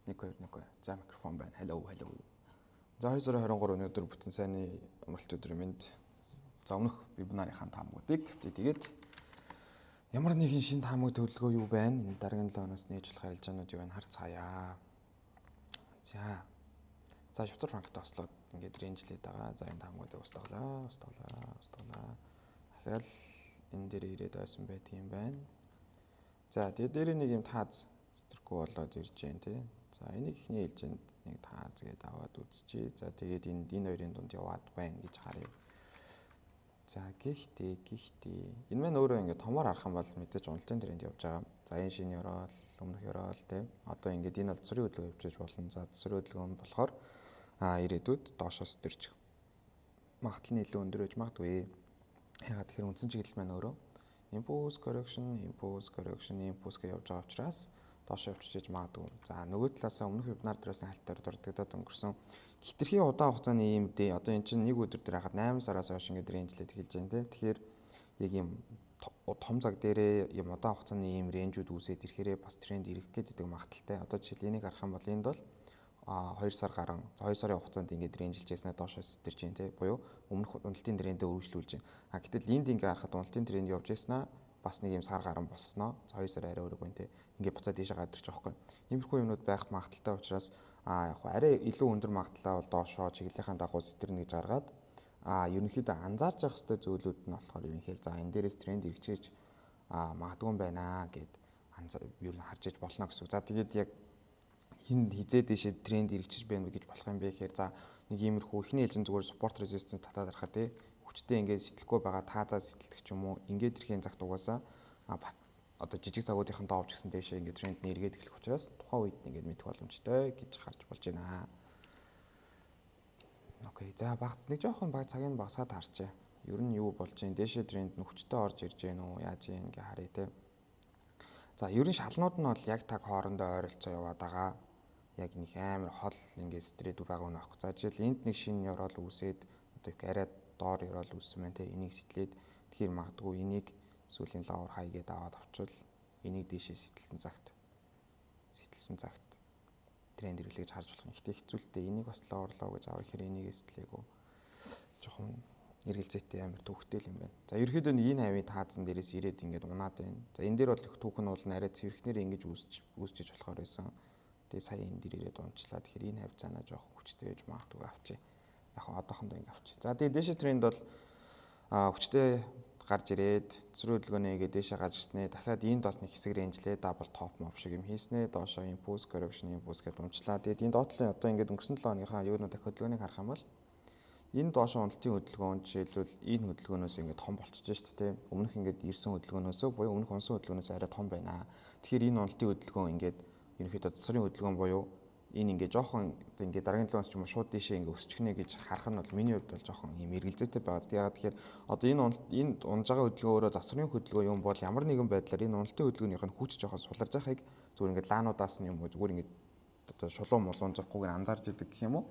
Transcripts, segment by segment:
1 2 1 2. За, микрофон байна. Hello, hello. За, 2023 өнөөдөр бүтэн сайнны амралт өдрийн мэнд. За, өмнөх вебинарынхаа таамагуудыг тэгээд ямар нэгэн шинэ таамаг төлөвлөгөө юу байна? Энэ дараагийн 7 хоногоос нээж болох арилжаанууд юу байна? Харцгаая. За. За, Швейцар франкт ослоод ингээд range лээд байгаа. За, энэ таамагуудыг устгалаа, устгалаа, устгалаа. Дахиад энэ дээр ирээд байсан байдгийн байна. За, тэгээ дээр нэг юм тааз сэтэрхгүй болоод ирж байна, тий. За, энийг эхний ээлжинд нэг тааз гээд аваад үзчихье. За, тэгээд энэ хоёрын дунд яваад байна гэж харъя. За, гэхдээ энэ маань өөрөө ингээд томоор харах юм бол мэдээж уналтын тренд явж байгаа. За, энэ шинэ ёроол, өмнөх ёроол, тий. Одоо ингээд энэ бол засварын хөдөлгөөн явж байж болно. За, засварын хөдөлгөөн болохоор ирээдүйд доошоос дэрч магадлал нь илүү өндөр байж магадгүй. Яагаад тэгэхээр үндсэн чиглэл маань өөрөө impulse correction, impulse correction, impulse гэж явж байгаа учраас доош явчихж магадгүй. За, нөгөө талаасаа өмнөх вебинар дээрээс хальтаар дурддагдаад өнгөрсөн хэтэрхий удаан хугацааны ийм дээ. Одоо эн чинь нэг өдөр дээр хахад 8 сараас хойш ингээд range лээд эхэлж байна, те. Тэгэхээр яг ийм том цаг дээрээ ийм удаан хугацааны ийм range үүд үүсээд ирэхээрээ бас тренд ирэх гээд байдаг магадлалтай. Одоо жишээл энийг харах юм бол энд бол 2 сар гарan, 2 сарын хугацаанд ингээд range лж яснаа доошоо сэтэрч байна, те. Буюу өмнөх уналтын трендээ өргөжлүүлж байна. А гэтэл энд ингээд харахад уналтын тренд явж яснаа бас нэг юм сар гарan болсноо. За, 2 сар арай өөрөг байна, те. Ингээд буцаад ийшээ гадарч байгаа байхгүй. Иймэрхүү юмнууд байх магадлалтай учраас яг арай илүү өндөр магадлалаа бол доошоо чиглэлийнхаа дагуу сэтэрнэ гэж гаргаад, ерөнхийдөө анзаарч явах хэрэгтэй зүйлүүд нь болохоор юу юм хэрэг, за, энэ дээрээс тренд эргэжээж магадгүй юм байна гэд ер нь харж иж болно гэсэн. За, тэгээд яг хин хизээ дэшээ тренд эргэжиж байна гэж болох юм бэ гэхээр, за, нэг иймэрхүү эхний ээлжин зүгээр support resistance татаад харахад, те, хүчтэй ингээд сэтэлгүй байгаа таазаа сэтэлдэг ч юм уу, ингээд ирэхийн цагт угаасаа одоо жижиг цагуудынхан доовч гэсэн дээшээ ингээд тренд нь эргээд эхлэх учраас тухайн үед ингээд мэдэх боломжтой гэж харж болж байна. Okay. За, багт нэг жоохон баг цагийг багасгаад харчээ. Ер нь юу болж байна? Дээшээ тренд нь хүчтэй орж ирж байна уу? Яаж юм ингээ харъя, те. За, ер нь шалнууд нь бол яг таг хоорондоо ойролцоо яваад байгаа. Яг нэг амар хол ингээд стрээд байгаа юм аахгүй. За, жишээл энд нэг шинэ ёроол үүсээд, одоо их арай доор ёроол үүссэн байна, те. Энийг сэтлээд, тэгэхээр магадгүй энийг сүүлийн lower high гээд аваад авчвал энийг дээшээ сэтэлсэн цагт тренд эргэлж харж болох юм. Гэтэ хэцүүлтэй, энийг бас lower low гэж авах гэхээр энийг сэтлээгүү. Жохон эргэлзээтэй, амар түүхтэй юм байна. За, ерөөхдөө нэг энэ хавийн таазан дээрээс ирээд ингээд унаад байна. За, энэ дээр бол их түүхэн нь бол арай цэвэрхнэр ингэж үүсч үүсчиж болохоор байсан. Тэгээ сая энэ дээр ирээд унчлаа. Тэгэхээр энэ хавьцаанаа жоохон хүчтэй байж магадгүй авчи. Яг одоохондоо ингэ авчи. За, тэгээ дээшээ тренд бол хүчтэй гарч ирээд засварын хөдөлгөөнийгээ дээшээ гарч ирснээ. Дахиад энд бас нэг хэсэг range лээ, double top моп шиг юм хийснээ. Доошоо impulse correction, impulse гэдээ унчлаа. Тэгээд энэ доотлын одоо ингээд өнгөрсөн 7 хоногийнхаа юунууд дахь хөдөлгөөнийг харах юм бол энэ доошоо уналтын хөдөлгөөн жишээлбэл энэ хөдөлгөөнөөс ингээд том болчихж шүү дээ. Өмнөх ингээд ирсэн хөдөлгөөнөөсөө буюу өмнөх унсан хөдөлгөөнөөс арай том байна. Тэгэхээр энэ уналтын хөдөлгөөн ингээд ерөнхийдөө засварын хөдөлгөөн буюу энэ ингээд жоохон ингээд дараагийн 7 ч юм уу шууд дээшээ ингээд өсчихнэ гэж харах нь бол миний хувьд бол жоохон юм эргэлзээтэй байгаа. Тэгээд тэгэхээр одоо энэ уналт, энэ унж байгаа хөдөлгөөн өөрөө засварын хөдөлгөөн юм бол ямар нэгэн байдлаар энэ уналтын хөдөлгөөнийх нь хүч жоохон суларж байхыг зүгээр ингээд лаануудаас нь юм уу, зүгээр ингээд одоо шулуун мулуун зурхгүйгээр анзаарч идэг гэх юм уу.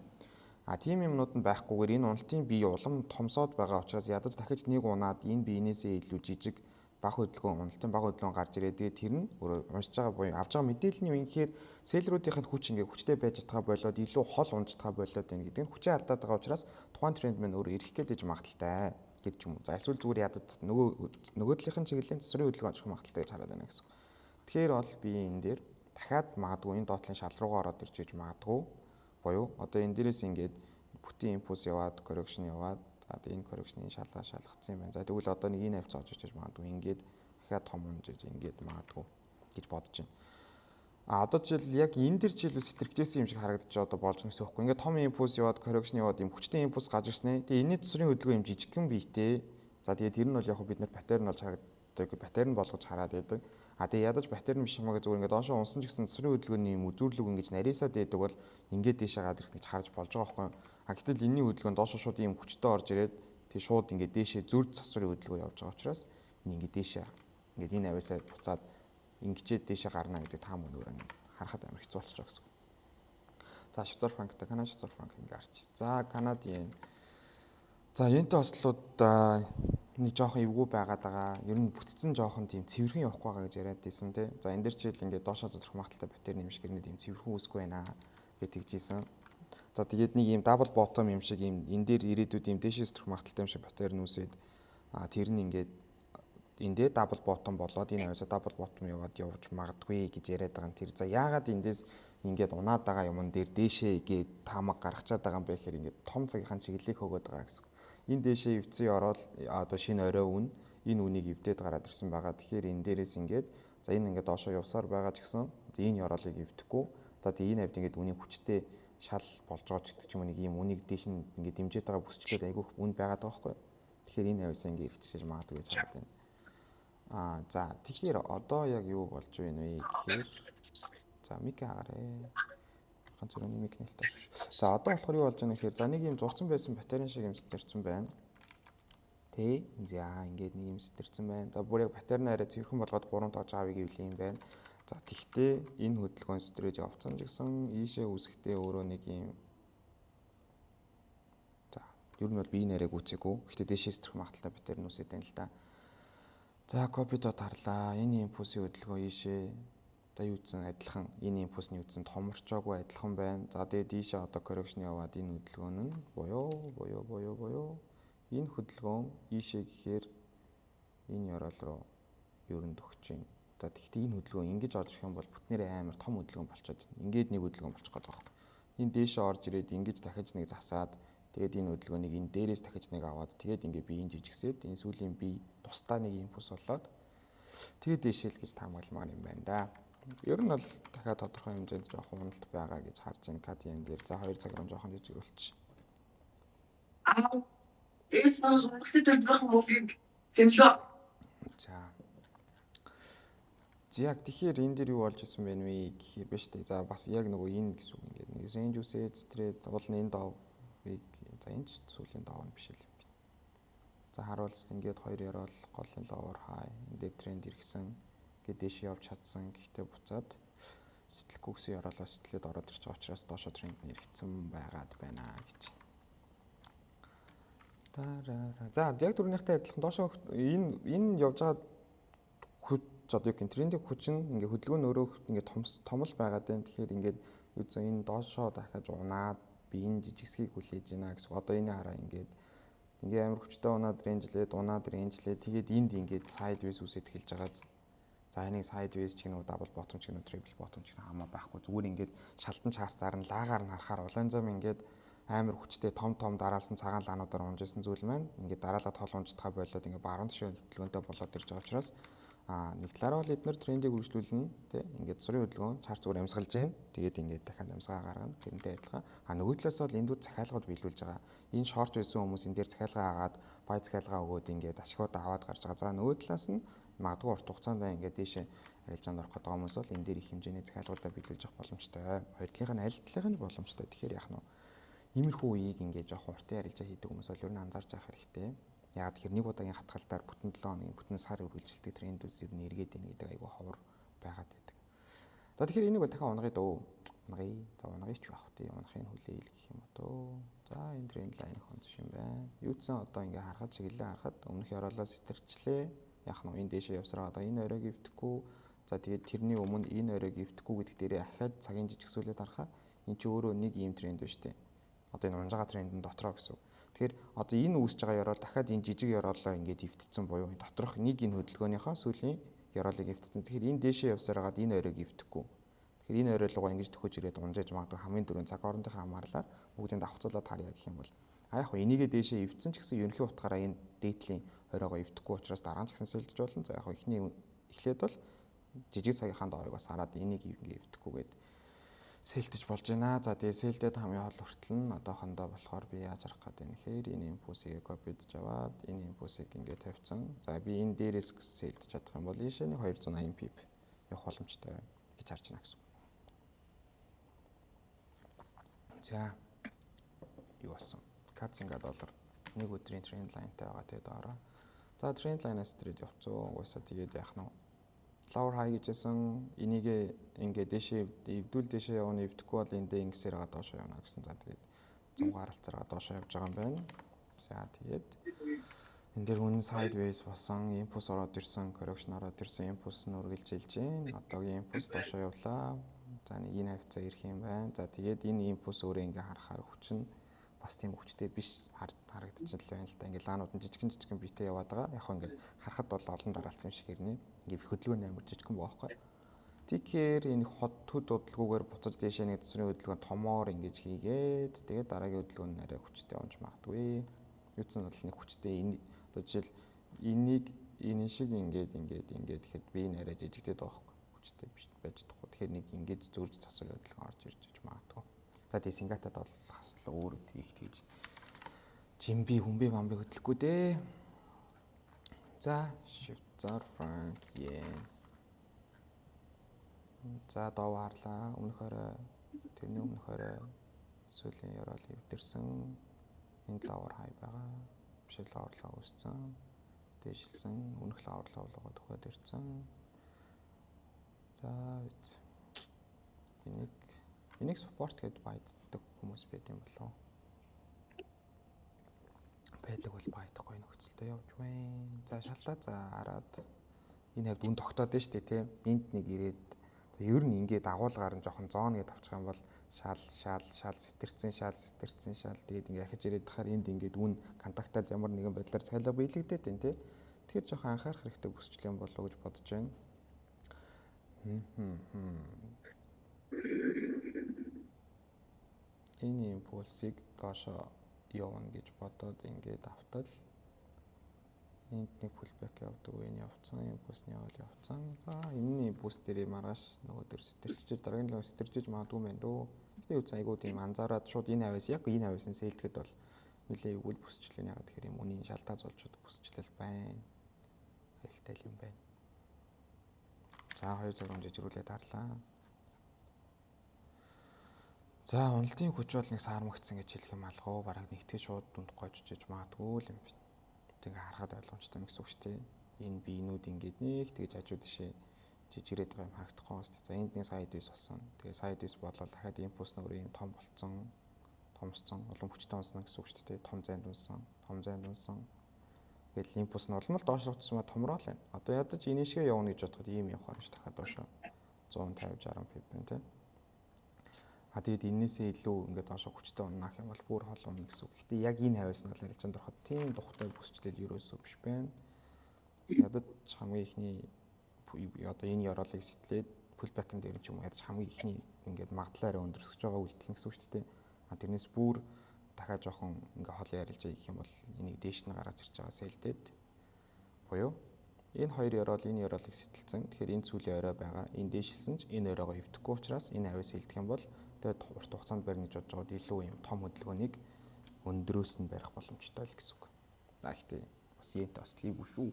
А тийм юмнууд нь байхгүйгээр энэ уналтын бие улам томсоод байгаа учраас ядаж дахиж нэг унаад энэ биенээсээ илүү жижиг баг хөдөлгөөн, уналтын баг хөдөлгөөн гарч ирээд, тэгээд тэр нь өөрөө уншиж байгаа буюу авч байгаа мэдээлэл нь юу юм гэхээр seller үүдийнх нь хүч ингээ хүчтэй байж чадхаа болоод илүү хол унж чадхаа болоод байна гэдэг нь хүчээ алдаад байгаа учраас тухайн тренд маань өөрөө ирэх гээд иж магадлалтай гэдэг ч юм уу. За, эсвэл зүгээр ядад нөгөө талынхын чиглэлийн засварын хөдөлгөөн очих магадлалтай гэж хараад байна гэсэн. Тэгэхээр бол би энэ дээр дахиад магадгүй энэ доотлын шал руугаа ороод ирж иж магадгүй буюу одоо энэ дээрээс ингээд бүтэн импульс яваад, correction яваад, за, тэгээ энэ correction-ы шалгаа шалгацсан юм байна. За, тэгвэл одоо нэг энэ хавцаа очиж иж магадгүй ингээд дахиад том унж иж ингээд магадгүй гэж бодож байна. А одоо жишээл яг энэ дэр жишээлбэл сэтгэгчээсэн юм шиг харагдаж одоо болж байгаа гэсэн үг. Ингээд том импульс яваад, correction яваад, юм хүчтэй импульс гарч ирсэн ээ. Тэгээ энэний засварын хөдөлгөөн юм жижигхэн биетэй. За, тэгээ тэр нь бол яг бид нар pattern болж харагддаг. Pattern болгож хараад байдаг. А тэгээ ядаж pattern биш хамаагүй зүгээр ингээд доошоо унсан ч гэсэн засварын хөдөлгөөний юм үзүүрлэг ингэж нарийсаад байдаг бол ингээд дээшээ гадар ирэх гэж харж болж байгаа байхгүй. А гэтэл энэний хөдөлгөөн доошоо шууд ийм хүчтэй орж ирээд тэг шууд ингээд дээшээ зүрд засварын хөдөлгөөн явж байгаа учраас энэ ингээд дээшээ ингээд энэ авиасаа буцаад ингэчээд дээшээ гарна гэдэг таам өөр ингээд харахад амар хэцүү болчих жоох гэсэн. За, Швейцар франктай, Канад Швейцар франк ингээ харч. За, Канад йен. За, йентэй ослууд Нэг жоохон эвгүй байгаад байгаа. Ер нь бүтцэн жоохон тийм цэвэрхэн явахгүй байгаа гэж яриад байсан, тий. За, энэ дэр чийл ингээд доошоо зодрох магадлалтай pattern юм шиг нэг тийм цэвэрхэн үүсэхгүй байна гэж тэгжсэн. За, тэгээд нэг юм double bottom юм шиг юм энэ дээр ирээдүйд юм дээшээ сэтрэх магадлалтай юм шиг pattern үүсээд, тэр нь ингээд эндээ double bottom болоод энэ авьяасаа double bottom яваад явж магадгүй гэж яриад байгаа юм тэр. За, яагаад эндээс ингээд унаад байгаа юмн дээр дээшээ гээд таамаг гаргачаад байгаа юм бэ гэхээр ингээд том цагийнхаа чиглэлийг хөөгөөд байгаа гэсэн. Энэ дээшээ эвдсэн ороод одоо шинэ орой үн энэ үнийг эвдээд гараад ирсэн байгаа. Тэгэхээр энэ дээрээс ингээд, за, энэ ингээд доошоо явсаар байгаа ч гэсэн энэ ёроолыг эвдэхгүй. За, тэгээ энэ хавьд ингээд үнийг хүчтэй шал болж байгаа ч гэдэг ч юм уу, нэг ийм үнийг дээш нь ингээд дэмжиж байгаа бүсчлээд айгүйх үн байгаад байгаа байхгүй. Тэгэхээр энэ хавьсаа ингээд эргэжиж магадгүй гэж хараад байна. За, тэгэхээр одоо яг юу болж байна вэ гэхээр, за, mic агаарэ. Ганц өрөөний mic нээлттэй шүү. За, одоо болохоор юу болж байна гэхээр, за, нэг юм зурцсан байсан pattern шиг юм сэтэрсэн байна. Тэ. За, ингээд нэг юм сэтэрсэн байна. За, бүр яг pattern арай цэвэрхэн болгоод 3 тоож авъя гэвэл юм байна. За, тэгтээ энэ хөдөлгөөн сэтрэж явцсан ч гэсэн ийшээ үүсэхдээ өөрөө нэг юм, за, ер нь бол би энэ арай гүцээгүй. Гэхдээ дээшээ сэтрэх магадлалтай pattern үүсээд байна л да. За, copy dot харлаа. Энэ импульсийн хөдөлгөөн ийшээ одоо юу гэсэн адилхан, энэ импульсны үдсэн томорчоогүй адилхан байна. За, тэгээд ийшээ одоо correction яваад энэ хөдөлгөөн нь буюу энэ хөдөлгөөн ийшээ гэхээр энэ ёроол руу ер нь төгч байна. За, тэгэхдээ энэ хөдөлгөөн ингэж орж ирэх юм бол бүтнээрээ амар том хөдөлгөөн болчиход байна. Ингээд нэг хөдөлгөөн болчих гээд байгаа байхгүй. Энэ дээшээ орж ирээд ингэж дахиж нэг засаад, тэгээд энэ хөдөлгөөнийг энэ дээрээс дахиж нэг аваад, тэгээд ингээ би энэ жижигсээд энэ сүүлийн би тусдаа нэг импульс болоод тэгээд дээшээ л гэж таамагламаар юм байна да. Ер нь бол дахиад тодорхой хэмжээнд жоохон уналт байгаа гэж харж байна CAD дээр. За, 2 цаг руу жоохон жижигрүүлчих. Аа. Тэгээс маань сонголтын төлбөрийн мөнгийг хэмжлээ. За. Яг тэгэхээр энэ дэр юу болж исэн бэ вэ гэхээр биш үү. За, бас яг нөгөө энэ гэсэн үг, ингээд нэг range үсээд сэтрээд уул нь энэ довыг, за, энэ ч сүүлийн дов нь биш л юм байна. За, харуулс ингээд хоёр ёроол голын lower high, энэ дээр тренд иргсэн гээд дээш явж чадсан. Гэхдээ буцаад сэтлэхгүй гэсэн ёроолоо сэтлээд ороод ирж байгаа учраас доошо тренд нь эргэцсэн байгаад байна гэж. Тарара. За, яг түрүүнийхтэй адилхан доошо энэ энэ явж байгаа хүч, одоо юу гэх трендийн хүч нь ингээ хөдөлгөөн нь өөрөө ингээ том томл байгаад байна. Тэгэхээр ингээд юу зэн энэ доошоо дахиад унаад би энэ жижигсгийг хүлээж байна гэсэн. Одоо энэ хараа, ингээд ингээ амар хүчтэй унаад range лээд, унаад range лээд, тэгээд энд ингээд sideways үсэт эхэлж байгаа. За, энийг sideways ч гэнэ үү, double bottom ч гэнэ үү, triple bottom ч гэнэ хамаа байхгүй. Зүгээр ингээд шалтан chart аар нь лаагаар нь харахаар улаан зам ингээд амар хүчтэй том том дараалсан цагаан лаануудаар унжсэн зүйл маань ингээд дараалал тол унжтахаа болоод ингээд баруун тишээ хөдөлгөөнтэй болоод ирж байгаа учраас нэг талаараа бол эднэр трендийг үргэлжлүүлнэ, тий, ингээд сурын хөдөлгөөн chart зүгээр амьсгалж байна. Тэгээд ингээд дахиад амьсгаа гаргана. Тэрнтэй адилхан. Нөгөө талаас бол эндүүд захиалгууд биелүүлж байгаа. Энэ short байсан хүмүүс энэ дээр захиалгаа агаад, buy захиалгаа өгөөд ингээд ашигуудаа аваад гарч байгаа. За, нөгөө талаас нь магадгүй урт хугацаанд ингээд дээшээ арилжаанд орох гэдэг хүмүүс бол энэ дээр их хэмжээний захиалгуудаа биелүүлж явах боломжтой. Хоёр талынх нь аль талынх нь боломжтой. Тэгэхээр яах нь иймэрхүү үеийг ингээд жоох уртын арилжаа хийдэг хүмүүс бол ер нь анзаарч явах хэрэгтэй. Яг тэгэхээр нэг удаагийн хатгалтаар бүтэн 7 хоногийн, бүтэн сар үргэлжилдэг трендүүд ер нь эргээд байна гэдэг айгүй ховор байгаад байдаг. За, тэгэхээр энийг бол дахиад унгая дөө. Унгая. За, унгая ч байх тий. Унахыг хүлээл гэх юм уу дөө. За, энэ trend line хонц юм байна. Юудсан одоо ингээ харахад, чиглэлээ харахад өмнөх ёроолоо сэтэрчлээ. Яг нь энэ дээшээ явсараа одоо энэ оройг эвдэхгүй. За, тэгээд тэрний өмнө энэ оройг эвдэхгүй гэдэг дээрээ ахаад цагийн жижигсүүлээд харахаар энэ чи өөрөө нэг ийм тренд байна шүү дээ. Одоо энэ унж байгаа трендэн дотроо гэсэн үг. Тэгэхээр одоо энэ үүсэж байгаа ёроол дахиад энэ жижиг ёроолоо ингээд эвдсэн буюу энэ доторх нэг энэ хөдөлгөөнийхөө сүүлийн ёроолыг эвдсэн. Тэгэхээр энэ дээшээ явсаар хагаад энэ оройг эвдэхгүй. Тэгэхээр энэ орой руугаа ингэж төхөж ирээд унжээж магадгүй хамгийн дөрөв цаг хоорондынхаа хамаарлаар бүгдийг давхцуулаад харъя гэх юм бол яг хөө энийгээ дээшээ эвдсэн ч гэсэн ерөнхий утгаараа энэ дээдлийн оройгоо эвдэхгүй учраас дараа нь ч гэсэн sell дэж болно. За, яг хөө эхний эхлээд бол жижиг цагийнхаа доойг бас хараад энийг ингээ эвдэхгүйгээд sell дэж болж байна. За, тэгээ sell дээд хамгийн хол хүртэл нь одоохондоо болохоор би яаж харах гэдэг юм нэхэр энэ импульсийг copy дож аваад энэ импульсийг ингээ тавьсан. За, би энэ дээрээс sell дэж чадах юм бол ийшээ нэг 280 pip явах боломжтой гэж харж байна гэсэн. За, юу болсон? CAD Синга доллар нэг өдрийн trend line тай байгаа, тэгээд доороо. За, trend line аас трээд явцсан. Угаасаа тэгээд яах нь lower high гэжсэн, энийг ингээ дэшээ эвдүүл дэшээ явна, эвдэхгүй бол эндээ ингэсээр га доошоо явна гэсэн. За, тэгээд 100 гаралцаараа доошоо явж байгаа юм байна. За, тэгээд Энэ дээр үнэн sideways болсон, импульс ороод ирсэн, correction ороод ирсэн, импульс нь үргэлжилж байна. Одоогийн импульс доошоо явлаа. За, нэг энэ хавцаа ирэх юм байна. За, тэгээд энэ импульс өөрөө ингээ харахаар хүч нь бас тийм хүчтэй биш харагдчихл байна л да. Ингээ лаанууд нь жижигэн жижигэн биетэй яваад байгаа. Яг хөө ингээ харахад бол олон дараалсан юм шиг ирнэ. Ингээ хөдөлгөөн амар жижигэн боохгүй. Тэгэхээр энэ хот төд удалгүйгээр буцаж дээшээ нэг төсрийн хөдөлгөөн томоор ингэж хийгээд, тэгээд дараагийн хөдөлгөөн нь арай хүчтэй унж магадгүй. Юуцсан бол нэг хүчтэй энэ одоо жишээл энийг энэ шиг ингээд ингээд ингээд гэхэд би энэ арай жижигдээд байгаа байхгүй, хүчтэй биш байж чадахгүй. Тэгэхээр нэг ингэж зөрж засвар хөдөлгөөн орж ирж иж магадгүй. За, тэгээ Сингатад бол хас л өөр их тэгж жимби хүмби бамби хөдлөхгүй дээ. За, Швейцар франк йен. За, дов харлаа. Өмнөх орой, тэрний өмнөх орой сүүлийн ёроол эвдэрсэн. Энд lower high байгаа. Биш, lower low үүссэн. Дээшилсэн. Өмнөх lower low руугаа төхөөд ирсэн. За, биз. Энийг support гэдээ buy ддаг хүмүүс байд юм болов уу? Байдаг бол buy дах гоё нөхцөлтэй явж байна. За, шаллаа, за, хараад энэ хавьд үн тогтоод байна шүү дээ, тийм. Энд нэг ирээд, за, ер нь ингээд агуулгаар нь жоохон zone гэдээ авчих юм бол шал шал шал сэтэрцэн, шал сэтэрцэн, шал, тэгээд ингээд ахиж ирээд тахаар энд ингээд үн контактал ямар нэгэн байдлаар цайлга биелэгдээд байна, тий. Тэгэхээр жоохон анхаарах хэрэгтэй бүсчлэн юм болов уу гэж бодож байна. Энэ импульсыг доошо явна гэж бодоод ингээд автал энд нэг pullback явдаг, энэ явцсан, импульс нь явал явцсан. За, энэний импульс дээр маргааш нөгөө төр сэтэрчиж, дараагийн лөө сэтэрчиж магадгүй юм байна дөө. Гэтэ юу ч айгуу тийм анзаараад шууд энэ хавьяас, яг энэ хавьяас нь sell дэхэд бол нэлээ эвгүй бүсчлээ. Яг тэгэхээр юм үнийн шалтаа зулчуд бүсчлэл байна. Аюултай юм байна. За, 2 цаг жижигрүүлээд харлаа. За, уналтын хүч бол нэг саармагцсан гэж хэлэх юм алгуу. Бараг нэгтгэж шууд дүнд гожиж магадгүй л юм байна. Тэг ингээ харахад ойлгомжтой юм гэсэн үг шүү дээ. Энэ биенүүд ингээд нэг тэгж хажуу тишээ жижигрээд байгаа юм харагдахгүй байна. За, энд нэг sideways болсон. Тэгээ sideways болоод дахиад импульс нөгөө юм том болцсон. Томсцсон, улам хүчтэй унсан гэсэн үг шүү дээ. Том зайд унсан, том зайд унсан. Тэгэл импульс нь улам л доош руу томроо л байна. Одоо ядаж энэ шигээ явна гэж бодоход ийм явахаар ш дахиад доошо 150 60 pip байна, тийм. А тэгээд энээсээ илүү ингээд доошо хүчтэй унах юм бол бүр хол унах гэсэн үг. Гэтэ яг энэ хавьяас нь бол арилжаанд ороход тийм тухтай бүсчлэл ерөөсөө биш байна. Ядаж хамгийн ихний одоо энэ ёроолыг сэтлээд pullback-ын дээр ч юм уу ядаж хамгийн ихний ингээд магадлал арай өндөрсөж байгаа үйлдэл гэсэн үг шүү дээ. А тэрнээс бүр дахиад жоохон ингээ хол ярилж гэх юм бол энийг дээш нь гаргаж ирж байгаа sell дээд буюу энэ хоёр ёроол, энэ ёроолыг сэтэлцэн. Тэгэхээр энэ сүүлийн орой байгаа. Энэ дээшилсэн ч энэ оройгоо эвдэхгүй учраас энэ хавьяас sell дэх юм бол тэгээд урт хугацаанд барина гэж бодож байгаад илүү юм том хөдөлгөөнийг өндрөөс нь барих боломжтой л гэсэн үг. За, ихтэй бас йентэй бас лийгүй шүү.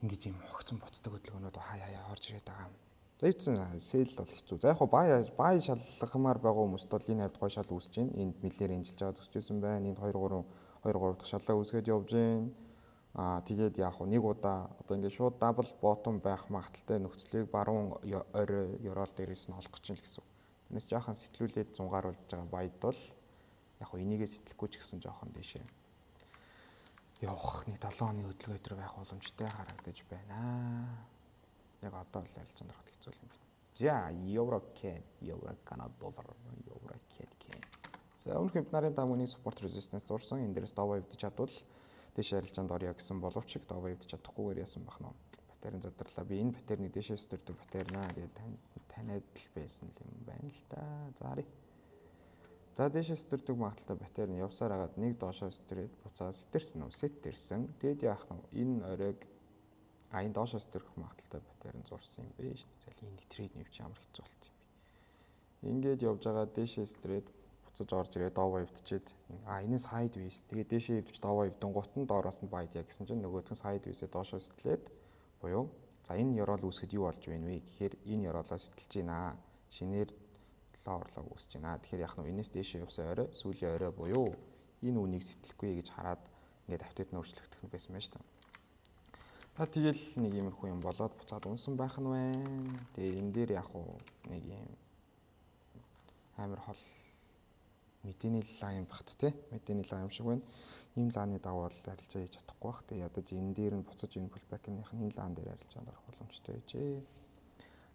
Ингэж юм огцон буцдаг хөдөлгөөнүүд хаяа хаяа орж ирээд байгаа юм. За, ийцэн sell бол хэцүү. За, яг хуу buy шалгамаар байгаа хүмүүст бол энэ хавьд гой шал үүсэж байна. Энд нэлээр энжилж байгаа төсөжсэн байна. Энд 2 3 2 3 дахь шалаа үүсгээд явж байна. Аа, тэгээд яг хуу нэг удаа одоо ингээд шууд double bottom байх магадлалтай нөхцөлийг баруун орой ёроол дээрээс нь олох гэж байна л гэсэн үг. Тэрнээс жаахан сэтлүүлээд зунгааруулж байгаа buy д бол яг хуу энийгээ сэтлэхгүй ч гэсэн жоохон дээшээ явах нэг 7 хоногийн хөдөлгөөн өдр байх боломжтой харагдаж байна. Яг одоо л арилжаанд ороход хэцүү юм байна. За, евро CAD, евро Канада доллар, евро CAD CAD. За, өмнөх вебинарын дамганы support resistance зурсан. Энэ дээрээс даваа эвдэж чадвал дээш арилжаанд орё гэсэн боловч даваа эвдэж чадахгүйгээр яасан бах нөө. Pattern задарлаа. Би энэ pattern ыг дээшээ сэтгэдэг pattern аа гэж таниад л байсан юм байна л да. За, харъя. За, дээшээ сэтэрдэг магадлалтай pattern явсаар хагаад нэг доошоо сэтрээд буцаа сэтэрсэн үү? Сэтэрсэн. Тэгэд яах нь энэ оройг а энэ доошоо сэтрэх магадлалтай pattern зурсан юм бэ шүү дээ. За, энэ trade нэвч ямар хэцүү болцсон юм бэ. Ингээд явж байгаа дээшээ сэтрээд буцаж орж ирээд доовоо эвдчихэд, а энэ sideways, тэгээд дээшээ эвдэж доовоо эвдэн гут нь доороос нь buy дъя гэсэн чинь нөгөөх нь sideways ээ доошоо сэтлээд буюу за, энэ ёроол үүсгэхэд юу болж байна вэ гэхээр энэ ёроолоо сэтэлж байна. Шинээр lower low үүсэж байна. Тэгэхээр яг нь энэс дээшээ явсан орой, сүүлийн орой буюу энэ үнийг сэтлэхгүй гэж хараад ингээд автод нь өөрчлөгдөх нь байсан байж та. За, тэгэл нэг иймэрхүү юм болоод буцаад унсан байх нь байна. Тэгээ энэ дээр яг уу нэг юм амар хол Мэдээний лаа юм багт те. Мэдээний лаа юм шиг байна. Ийм лааны дагуу бол арилжаа хийж чадахгүй бах. Тэгээ ядаж энэ дээр нь буцаж энэ pullback-ийнх нь энэ лаан дээр арилжаанд орох боломжтой байжээ.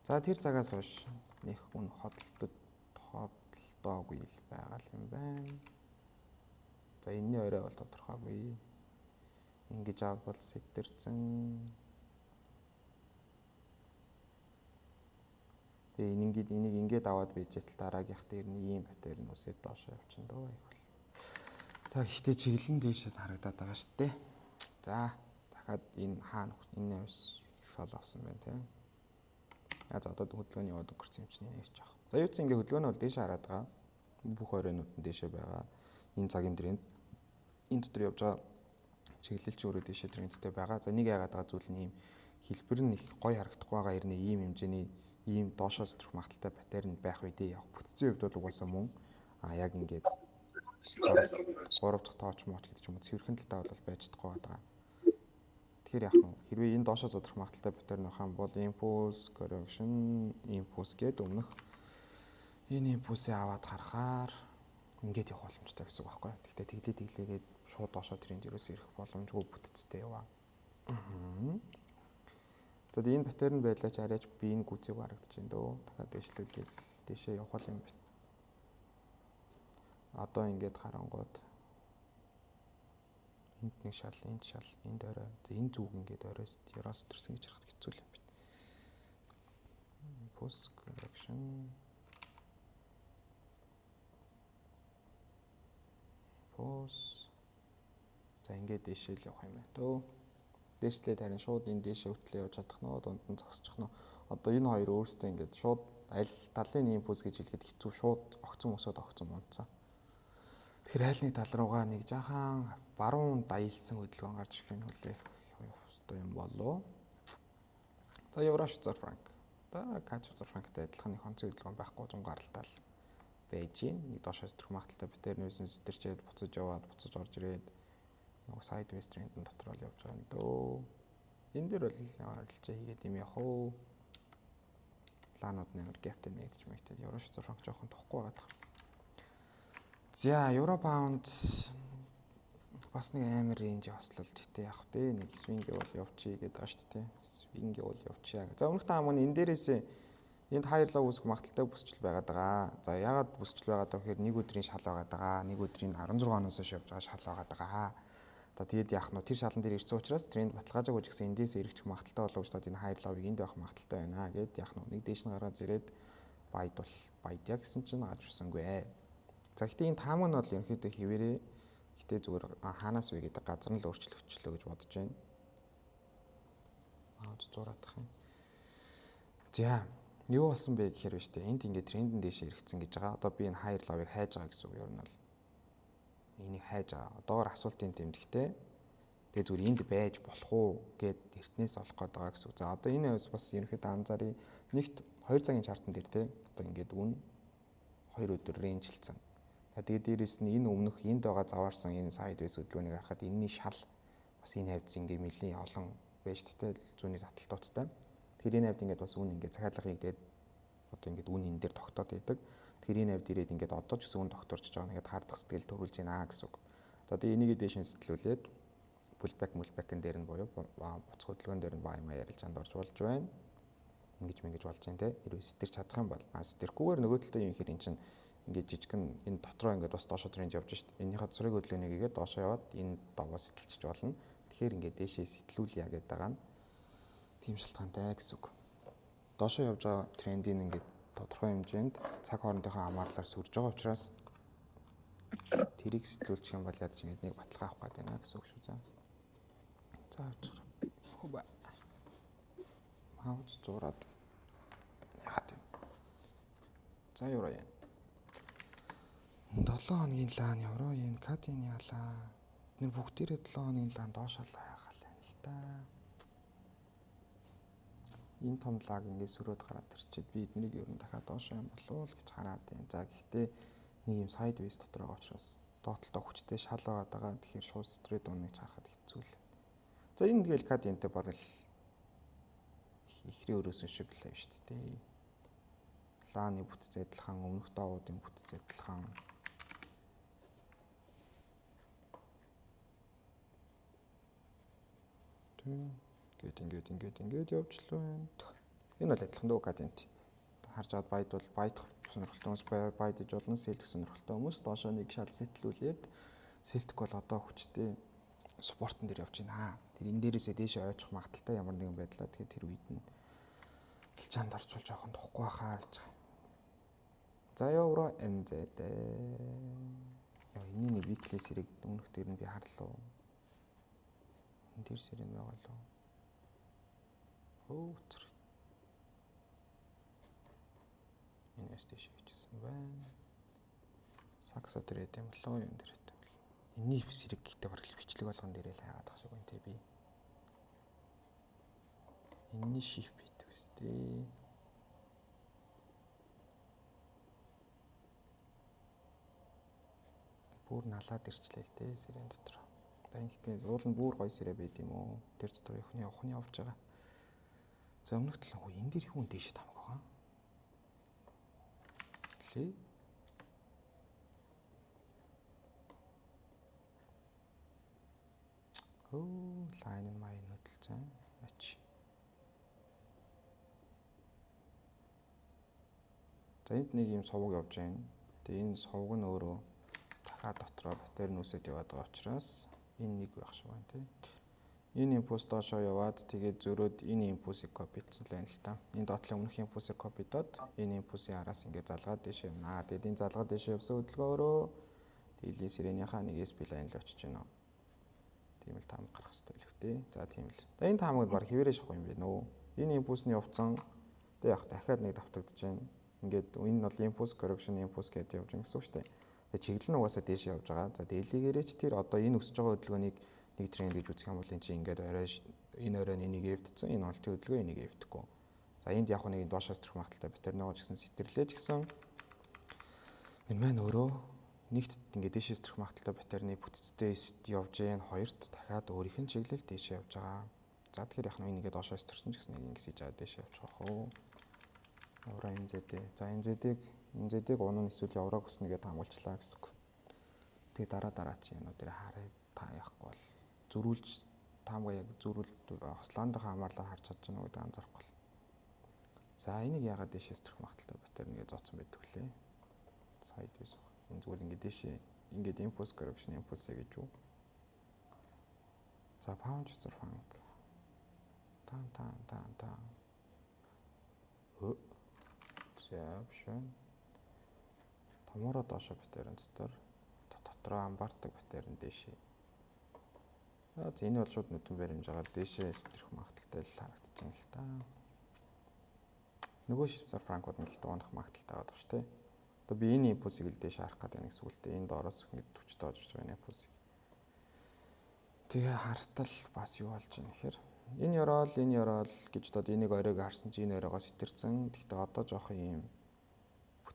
За, тэр цагаас хойш нэх үн хөдөлдөд хөдөлдөөгүй л байгаа юм байна. За, энэний орой бол тодорхойгүй. Ингэж авбал сэтэрсэн. Тэгээ энэ ингээд энийг ингээд аваад байж тал дараагийнх дээр нь ийм pattern үсээд доошоо явчихна дөө их бол. За, гэхдээ чиглэн дээшээс харагдаад байгаа шүү дээ. За, дахиад энэ хаана энэ шал авсан байна те. За, одоо хөдөлгөөний яваад өнгөрсөн юм чинь нээч яах. За, юу ч ингээ хөдөлгөөн нь бол дээшээ хараад байгаа. Бүх оройнууд нь дээшээ байгаа. Энэ цагийн тренд, энэ дотор явж байгаа чиглэл чи өөрөө дээшээ трендтэй байгаа. За, нэг яагаад байгаа зүйл нь ийм хэлбэр нь их гоё харагдахгүй байгаа хэрнээ ийм хэмжээний ийм доошоо сэтрэх магадлалтай pattern байх үедээ яг бүтцийн хувьд бол угаасаа мөн яг ингээд гурав дахь тооч мооч гэдэг ч юм уу, цэвэрхэн талтай бол байж чадахгүй байгаа. Тэгэхээр яах нь хэрвээ энэ доошоо задрах магадлалтай pattern байх юм бол impulse, correction, impulse гэдэг өмнөх энэ импульсээ аваад харахаар ингээд явах боломжтой гэсэн үг байхгүй. Гэхдээ тэглээ тэглээгээд шууд доошоо тренд ерөөсөө ирэх боломжгүй бүтцтэй яваа. За, энэ pattern байлаа ч арайч би энэ гүцээг харагдаж байна дөө. Дахиад дэвшлүүлээд дээшээ явах юм байна. Одоо ингээд харангууд энд нэг шал, энд шал, энд орой. За, энэ зүг ингээд оройс ёроос төрсөн гэж харахад хэцүү юм байна. Impulse, correction, impulse. За, ингээд дээшээ л явах юм байна дөө. Дээшлээд харин шууд энэ дээшээ хөтлөө явж чадах нь уу, дунд нь зогсчих нь уу? Одоо энэ хоёр өөрсдөө ингээд шууд аль талын импульс гэж хэлэхэд хэцүү, шууд огцон өсөөд огцон унтсан. Тэгэхээр айл нэг тал руугаа нэг жаахан баруун даялсан хөдөлгөөн гарч ирэх нь хүлээх ёстой юм болов. За, евро швейцар франк. За, CAD швейцар франктай адилхан нэг онцгой хөдөлгөөн байхгүй, зун гаралтай л байж гин. Нэг доошоо сэтрэх магадлалтай pattern-ээс сэтэрчээд буцаж яваад буцаж орж ирээд нөгөө sideways trend дотор л явж байгаа юм дөө. Энэ дээр бол арилжаа хийгээд юм явах уу? Лаанууд амар gap тэй нэгдэж мэгтэй. Евро швейцар франк жоохон тухгүй байгаа. За, евро паунд бас нэг амар range хослол. Гэтэ яг вэ нэг swing бол явчих гэдэг байгаа шүү дээ. Swing бол явчихъя. За, өмнөх та хамаг энэ дээрээсээ энд higher low үүсэх магадлалтай бүсчил байгаад байгаа. За, яагаад бүсчил байгаад байгаа гэхээр нэг өдрийн шал байгаад байгаа. Нэг өдрийн 16 оноос хойш явж байгаа шал байгаад байгаа. За, тэгээд яах нь тэр шалан дээр ирсэн учраас тренд баталгаажаагүй ч гэсэн эндээс эргэх магадлалтай болов уу, энэ higher low-ыг энд байх магадлалтай байна гэд яах нь нэг дээш нь гаргаж ирээд buy-д бол buy-дъя гэсэн чинь гарч ирсэнгүй. За, гэхдээ энэ таамаг нь бол ерөнхийдөө хിവэрээ гэтээ зүгээр хаанаас вэ гэдэг газар нь л өөрчлөгдчлөө гэж бодож байна. Маус зураадах юм. За, юу болсон бэ гэхээр биш үү? Энд ингээд трендэн дээшээ эргэцсэн гэж байгаа. Одоо би энэ higher low-ыг хайж байгаа гэсэн үг ер нь бол. Энийг хайж байгаа. Одоогор асуултын тэмдэгтэй. Тэгээ зүгээр энд байж болох уу гэд эртнээс олох гээд байгаа гэсэн үг. За, одоо энэ хувьс бас ерөнхийдөө анзааръя. Нэгт 2 цагийн chart ан дээр те одоо ингээд үн 2 өдөр range лцэн. За, тэгээд дээрэс нь энэ өмнөх энд байгаа заваарсан энэ sideways хөдөлгөөнийг харахад энэний шал бас энэ хавьд ингээ нэлийн олон байж тээ, зүүнний таталтуудтай. Тэгэхээр энэ хавьд ингээд бас үн ингээд захиалга хийгдээд одоо ингээд үн энэ дээр тогтоод байдаг. Тэгэхээр энэ хавьд ирээд ингээд одоо ч гэсэн үн тогтворч байгаа нэгэд хардах сэтгэл төрүүлж байна гэсэн үг. За, тэгээ энийг дээш нь сэтэлүүлээд pullback pullback-ын дээр нь буюу буцах хөдөлгөөн дээр нь buy маа ярилжаанд орж болж байна. Ингэж мэнгэж болж байна те. Хэрвээ сэтэрч чадах юм бол сэтэрхгүйгээр нөгөө талдаа юм ихээр эн чинь ингээд жижигэн энэ дотроо ингээд бас доошо тренд явж шít. Энийхээ цэцрэг хөдөлгөөнийг игээд доошо яваад энэ даваа сэтэлчих болно. Тэгэхээр ингээд дээшээ сэтэлүүлье гэдэг байгаа нь тийм шалтгаантай гэсэн үг. Доошо явж байгаа трендийг ингээд тодорхой хэмжээнд цаг хоорондынхоо хамаарлаар сөрж байгаа учраас тэрийг сэтэлүүлчих юм бол ядч ингээд нэг баталгаа авах гэдэг байна гэсэн үг шүү. За. За, очих. Хөбэ. Маус зураад яагаад вэ? За, евро яа. 7 хоногийн лаан евро yen CAD yen яалаа. Нэр бүгдээрээ 7 хоногийн лаан доошоо яагаал юм л та. Энэ том лаг ингээд сөрөөд гараад ирчээд би эднийг ер нь дахиад доошоо юм болов уу гэж хараад байна. За, гэхдээ нэг юм sideways дотор байгаа учраас доотлолтой хүчтэй шал байгаад байгаа. Тэгэхээр шууд straight уныг харахад хэцүү л. За, энэ тэгэл CAD yen-тэй бараг л ихрийн өрөөсөн шиг л юм шүү дээ. Лааны бүтц адилхан, өмнөх доовуудын бүтц адилхан. Ингээд ингээд ингээд ингээд явж л байна. Энэ бол адилхан дөө CAD NT. Харж аваад buy-д бол buy-дах сонирхолтой хүмүүс buy-д хийж болно, sell-дэх сонирхолтой хүмүүс доошоо нэг шал сэтэлүүлээд sell-дэхгүй бол одоо хүчтэй support-он дээр явж байна. Тэр энэ дээрээсээ дээшээ ойчих магадлалтай ямар нэгэн байдлаар, тэгэхээр тэр үед нь арилжаанд орчвол жоохон тухгүй байхаа гэж байгаа. За, евро NZD. Яа, энэний нэг weekly сэрэг өмнөх дээр нь би харлаа. Энэ дээр сэрэг байгаа лөө. Өө зүр. Энэ ST шивчсэн байна. Саксо дээр юм болоо, юм дээр юм бол. Энэний сэрэг гэхдээ бараг л бичлэг болгон дээрээ л хайгаад ах шиг байна те би. Энэний shift байдаг үстэй. Бүр налаад ирчлээ л те сэрэн дотор. За, энэ гэхдээ уул нь бүр гоё сэрэ байд юм уу? Тэр дотор явах нь явах нь явж байгаа. За, өмнөх талаа хөө энэ дээр юу дээшээ таамаг байгаа. Лээ. Хөө line нь маяг хөдөлж ач. За, энд нэг юм сувг явж байна. Тэгээ энэ сувг нь өөрөө дахиад дотроо pattern үүсээд яваад байгаа учраас энэ нэг байх шиг байна тий. Энэ импульс доошоо яваад, тэгээд зөрөөд энэ импульсыг copy-дсон л байна л та. Энэ доотлын өмнөх импульсыг copy-доод энэ импульсийн араас ингээд залгаад дээшээ явнаа. Тэгээд энэ залгаад дээшээ явсан хөдөлгөөн daily сэрэнийхаа нэг SP line л очиж байна. Тийм л таамаг гарах хэрэгтэй л хөвтэй. За, тийм л. За, энэ таамагд баг хэвээрээ шахах юм бэ нөө. Энэ импульсны явцсан. Тэгээд яг дахиад нэг давтагдаж байна. Ингээд энэ нь бол импульс, correction, импульс гэдээ явж байгаа гэсэн үг шүү дээ. Тэгээд чиглэл нь угаасаа дээш явж байгаа. За, daily-гээрээ ч тэр одоо энэ өсөж байгаа хөдөлгөөнийг нэг тренд гэж үзэх юм бол энэ чинь ингээд орой энэ орой энийг эвдсэн, энэ уналтын хөдөлгөөн энийг эвдэхгүй. За, энд яг нэг доошоос төрөх магадлалтай pattern байгаа ч гэсэн сэтэрлээ ч гэсэн энэ маань өөрөө нэгт ингээд дээшээс төрөх магадлалтай pattern-ы бүтцтэй явж гэн, хоёрт дахиад өөрийнх нь чиглэл дээшээ явж байгаа. За, тэгэхээр яг нь энэ ингээд доошоос төрсөн ч гэсэн нэг ингэж хийж байгаа дээшээ явж байгаа хөө. Евро NZD. За, NZD-г унаа эсвэл еврог өснө гэдээ хамгаалчлаа гэсэн үг. Тэгээ дараа дараа чи юмнууд дээр хараа та яахгүй бол зөрүүлж таамгаа яг зөрүүл хослоондохоо хамаарлаар харж чадж байгаа гэдэг анзаарахгүй л. За, энийг яагаад дээшээс төрөх магадлалтай pattern ингэ зооцсон байдаг лээ. Sideways баг. Энэ зүгээр ингэ дээшээ ингээд impulse, correction, impulse гэж юу. За, pound franc. Тан тан тан тан. За, биш вэ. Томороо доошо pattern дотор дотроо амбардаг pattern дээшээ. За, энэ бол шууд нүдэн баримжаагаар дээшээ сэтрэх магадлалтай л харагдаж байна л та. Нөгөө швейцар франкууд нь гэхдээ унах магадлалтай байгаа шүү дээ. Одоо би энэ импульсыг л дээш харах гэдэг нэг зүйл дээ. Энэ доороос ингэж 40 тоож ирж байгаа энэ импульсыг. Тэгээ хартал бас юу болж байна гэхээр энэ ёроол, энэ ёроол гэж бодоод энийг оройг харсан чи энэ оройгоо сэтэрсэн. Гэхдээ одоо жоох юм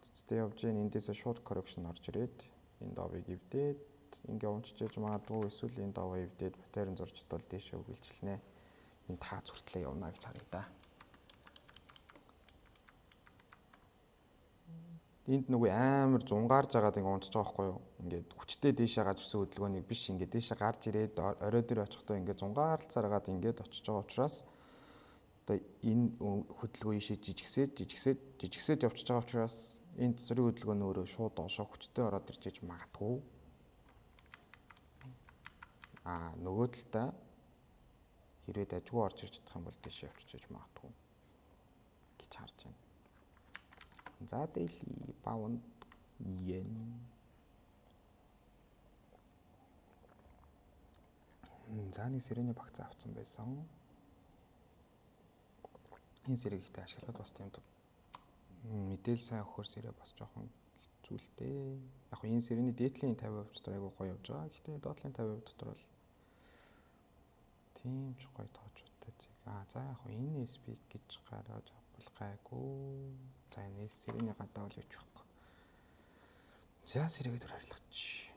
бүтцтэй явж гин, эндээсээ шууд correction орж ирээд энэ довыг эвдээд ингээ унчиж магадгүй, эсвэл энэ довоо эвдээд pattern зурж тул дээшээ өгөлжлнэ. Энэ тааз хүртлээ явна гэж харъя да. Энд нөгөө амар зунгаарж агаад ингээ унтж байгаа байхгүй юу? Ингээд хүчтэй дээшээ гарч ирсэн хөдөлгөөнийг биш, ингээд дээшээ гарч ирээд орой дээр очихдоо ингээд зунгаарлцаар агаад ингээд очиж байгаа учраас одоо энэ хөдөлгөөн ийшээ жижигсээд жижигсээд жижигсээд явчихж байгаа учраас энэ цэцрийн хөдөлгөөн нь өөрөө шууд доошоо хүчтэй ороод ирж иж магадгүй. А нөгөө талдаа хэрвээ дажгүй орж ирж чадах юм бол дээшээ явчих иж магадгүй гэж харж байна. За, daily pound yen. За, нэг сэрэний багцаа авсан байсан. Энэ сэрэг ихтэй ашиглахад бас тийм мэдээл сайн өгөхөр сэрэ бас жоохон хэцүү л дээ. Яг нь энэ сэрэний дээдлийн 50% дотор айгүй гоё явж байгаа. Гэхдээ доотлын 50% дотор бол тийм ч гоё тоочуудтай зэг. А за, яг энэ SP гэж гаргаж авбал гайгүй. За, энэ сэрэний гадаа бол юуч байхгүй. За, сэрэгээ төр арилгач.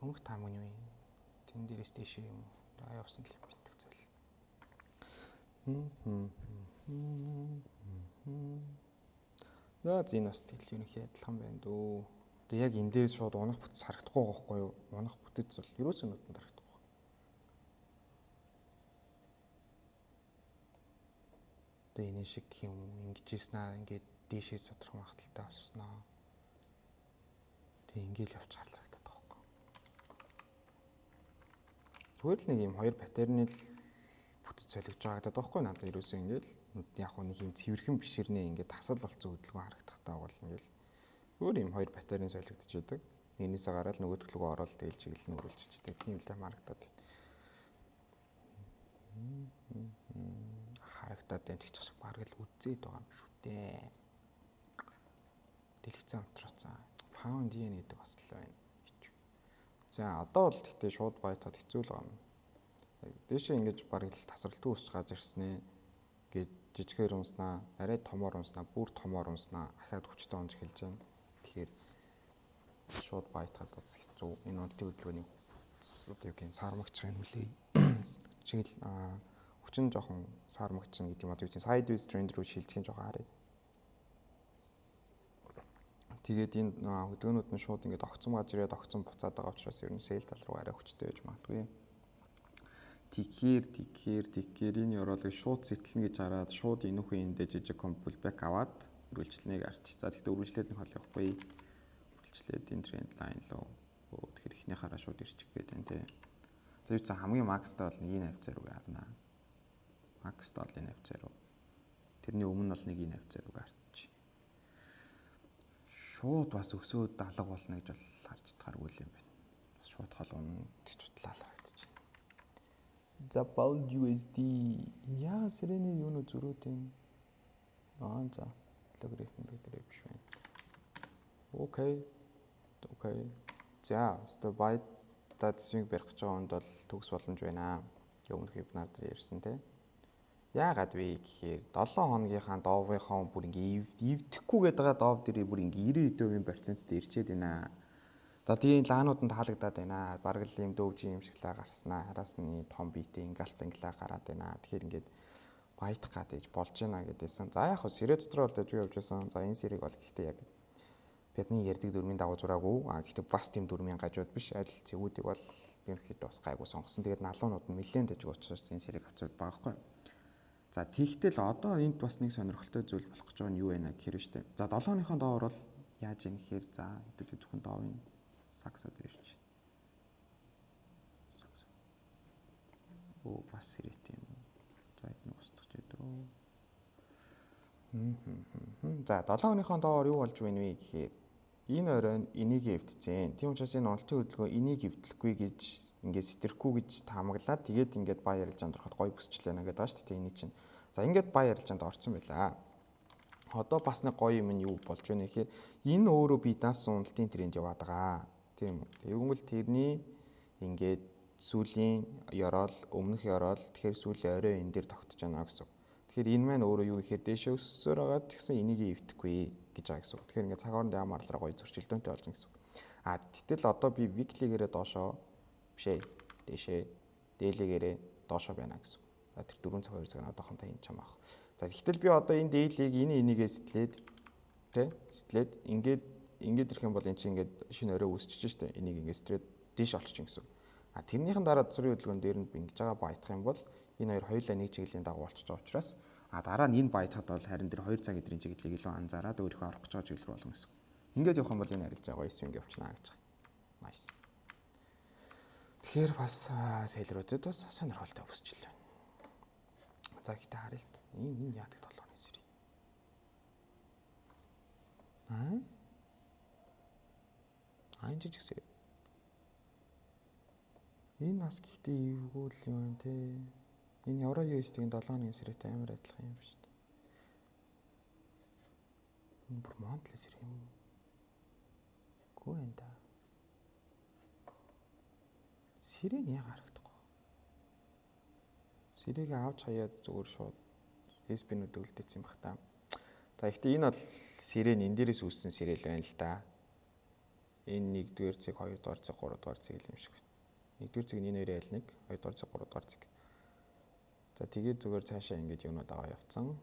Өмнөх таамаг нь юу юм? Тэн дээрээс дээшээ юм. Аа, явсан л юм битэг зүйл. За, энэ бас тэгэл ерөнхий адилхан байна дөө. Одоо яг энэ дээр шууд унах бүтэц харагдахгүй байхгүй юу? Унах бүтэц бол ерөөсөө нүдэнд харагдахгүй. Одоо энэ шиг гэх юм уу, ингэж ийсэн аа, ингээд дээшээ задрах магадлалтай болсноо. Тэг ингээл явж харлагдаад байгаа байхгүй. Зүгээр л нэг юм хоёр pattern ы л бүтэц солигдож байгаа гэдэг байхгүй, надад ерөөсөө ингээл яг нэг юм цэвэрхэн биширнэ, ингээд тасал болцсон хөдөлгөөн харагдахтаа бол ингээл өөр юм хоёр pattern солигдож идэг. Нэгнээсээ гараад нөгөөх рүү ороод тэгэл чиглэл нь үргэлжилж идэг. Тийм л юм харагдаад байна. Харагдаад байна ч шиг бараг л үзээд байгаа юм шүү дээ. Дэлгэцэн амтраацсан. Pound yen гэдэг бас л байна гэж. За, одоо бол гэхдээ шууд buy тахад хэцүү л байгаа юм. Дээшээ ингэж бараг л тасралтгүй өсч гаж ирснэ гэж жижигээр унснаа, арай томоор унснаа, бүр томоор унснаа, ахаад хүчтэй унж эхэлж байна. Тэгэхээр шууд buy тахад бас хэцүү. Энэ уналтын хөдөлгөөний одоо юу гин сармагч юм үлээ. Чиглэл хүчин жоохон сармагч гэдэг юм, одоо юу гин sideways trend рүү шилжих нь жоохон харъя. Тэгээд энэ хөдөлгөөнүүд нь шууд ингээд огцом гаж ирээд огцом буцаад байгаа учраас ер нь sell тал руу арай хүчтэй байж магадгүй. Тэгэхээр энэ ёроолыг шууд сэтлэнэ гэж хараад шууд энүүхэн эндээ жижиг pullback аваад үргэлжлэнийг арч. За, тэгэхдээ үргэлжлээд нэг хол явахгүй. Үргэлжлээд энэ trend line руу. Тэгэхээр эхнийхаараа шууд ирчих гээд байна те. За, юу ч хамгийн max тай бол нэг энэ хавцаа руу гарнаа. Max тай бол энэ хавцаа руу. Тэрний өмнө бол нэг энэ хавцаа руу гарч. Шууд бас өсөөд алга болно гэж бол харж чадхааргүй юм байна. Бас шууд хол унах гэж судлаа харагдчихна. За, pound USD яа сирены юунуу зөрөөд юм. Аа, за, логарифм дээр биш байна. Okay. Okay. За, өстө buy дад swing барих гэж байгаа хүнд бол төгс боломж байна. Өмнөх вебинар дээр ярьсан те. Яагаад вэ гэхээр 7 хоногийнхаа Dow ынхаа бүр ингээ эвдэхгүй гэдэг байгаа Dow дээр бүр ингээ 90% проценттэй ирчээд байна. За, тийм лаанууд нь таалагдаад байна. Бараг л юм doji юм шиг лаа гарснаа. Хараас нь том биетэй engulfing лаа гараад байна. Тэгэхээр ингээд buy тах гад гэж болж байна гэдээсэн. За, яг хөө сэрэ дотор бол дэжгүй явж байсан. За, энэ сэрийг бол гэхдээ яг бидний ярьдаг дүрмийн дагуу зураагүй. А гэхдээ бас тийм дүрмийн гажууд биш. Аль цэгүүдийг бол ерөнхийдөө бас гайгүй сонгосон. Тэгээд налуунууд нь нэлээд дэжиг учраас энэ сэрийг авч байгаа байхгүй. За, тэгтэл одоо энд бас нэг сонирхолтой зүйл болох гэж байгаа нь юу вэ гэхээр шүү дээ. За, 7 хоногийнхоо доогоор бол яаж юм гэхээр, за, хэдүүлээ зөвхөн Dow ын саксод ирж. Сакс. Оо, бас сэрэтэй юм уу? За, эднийг устгах гэдэг. За, 7 хоногийнхоо доогоор юу болж байна вэ гэхээр энэ оройн энийг эвдсэн. Тийм учраас энэ уналтын хөдөлгөөн энийг эвдлэхгүй гэж ингээд сэтрэхгүй гэж таамаглаад тэгээд ингээд buy арилжаанд ороход гоё бүсчлээ гэдэг байгаа шүү дээ эний чинь. За, ингээд buy арилжаанд орсон байлаа. Одоо бас нэг гоё юм нь юу болж байна гэхээр энэ өөрөө би даасан уналтын тренд яваад байгаа. Тийм үү. Тэгвэл тэрний ингээд сүүлийн ёроол, өмнөх ёроол, тэгэхээр сүүлийн орой энэ дээр тогтож байна гэсэн. Тэгэхээр энэ маань өөрөө юу гэхээр дээшээ өссөөр байгаа ч гэсэн энийг эвдэхгүй гэж байгаа гэсэн. Тэгэхээр ингээд цаг хооронд ямар марлаараа гоё зөрчилдөөнтэй болж байгаа гэсэн. А гэтэл одоо би weekly-гээрээ доошоо биш ээ. Дээшээ daily-гээрээ доошоо байна гэсэн. За, тэр 4 цаг 2 цаг нь одоохондоо энэ чам аах. За, тэгтэл би одоо энэ daily-г энэ энийгээ сэтлээд тэ сэтлээд ингээд ингээд ирэх юм бол эн чинь ингээд шинэ орой үүсчихэж штэ. Энийг ингээд сэтрээд дээш олчих гэсэн. А тэрнийхэн дараа зүрийн хөдөлгөөн дээр нь ингэж байгаа buy тах юм бол энэ хоёр хоёулаа нэг чиглэлийн дагуу болчихж байгаа учраас а дараа нь энэ buy тахад бол харин тэр 2 цаг эдрийн чиглэлийг илүү анзаараад өөрийнхөө орох гэж байгаа чиглэл рүү болно гэсэн. Ингээд явах юм бол энэ арилж байгаа swing явчихна гэж байгаа. Nice. Тэгэхээр бас seller үүдэд бас сонирхолтой бүсчлээ. За, гэхдээ харъя л. Энэ яадаг 7 хоногийн сэрий. Аа? Аа, энэ жижиг сэрий. Энэ нас гэхдээ эвгүй л юм байна те. Энэ Евро USD-ийн 7 хоногийн сэрэтэй амар адилхан юм шүү дээ. Энэ бүр monthly сэрэ юм уу? Гүү энэ да. Сэрэ нь яг харагдахгүй. Сэрээг авч хаяад зүгээр шууд SB-нүүд үлдээсэн юм бах та. За, гэхдээ энэ бол сэрэ нь энэ дээрээс үүссэн сэрэл байна л да. Энэ 1-р цэг, 2-р цэг, 3-р цэг юм шиг байна. 1-р цэг нь энэ хоёрын аль нэг, 2-р цэг, 3-р цэг. За, тэгээд зүгээр цаашаа ингэж юунууд аваа явцсан.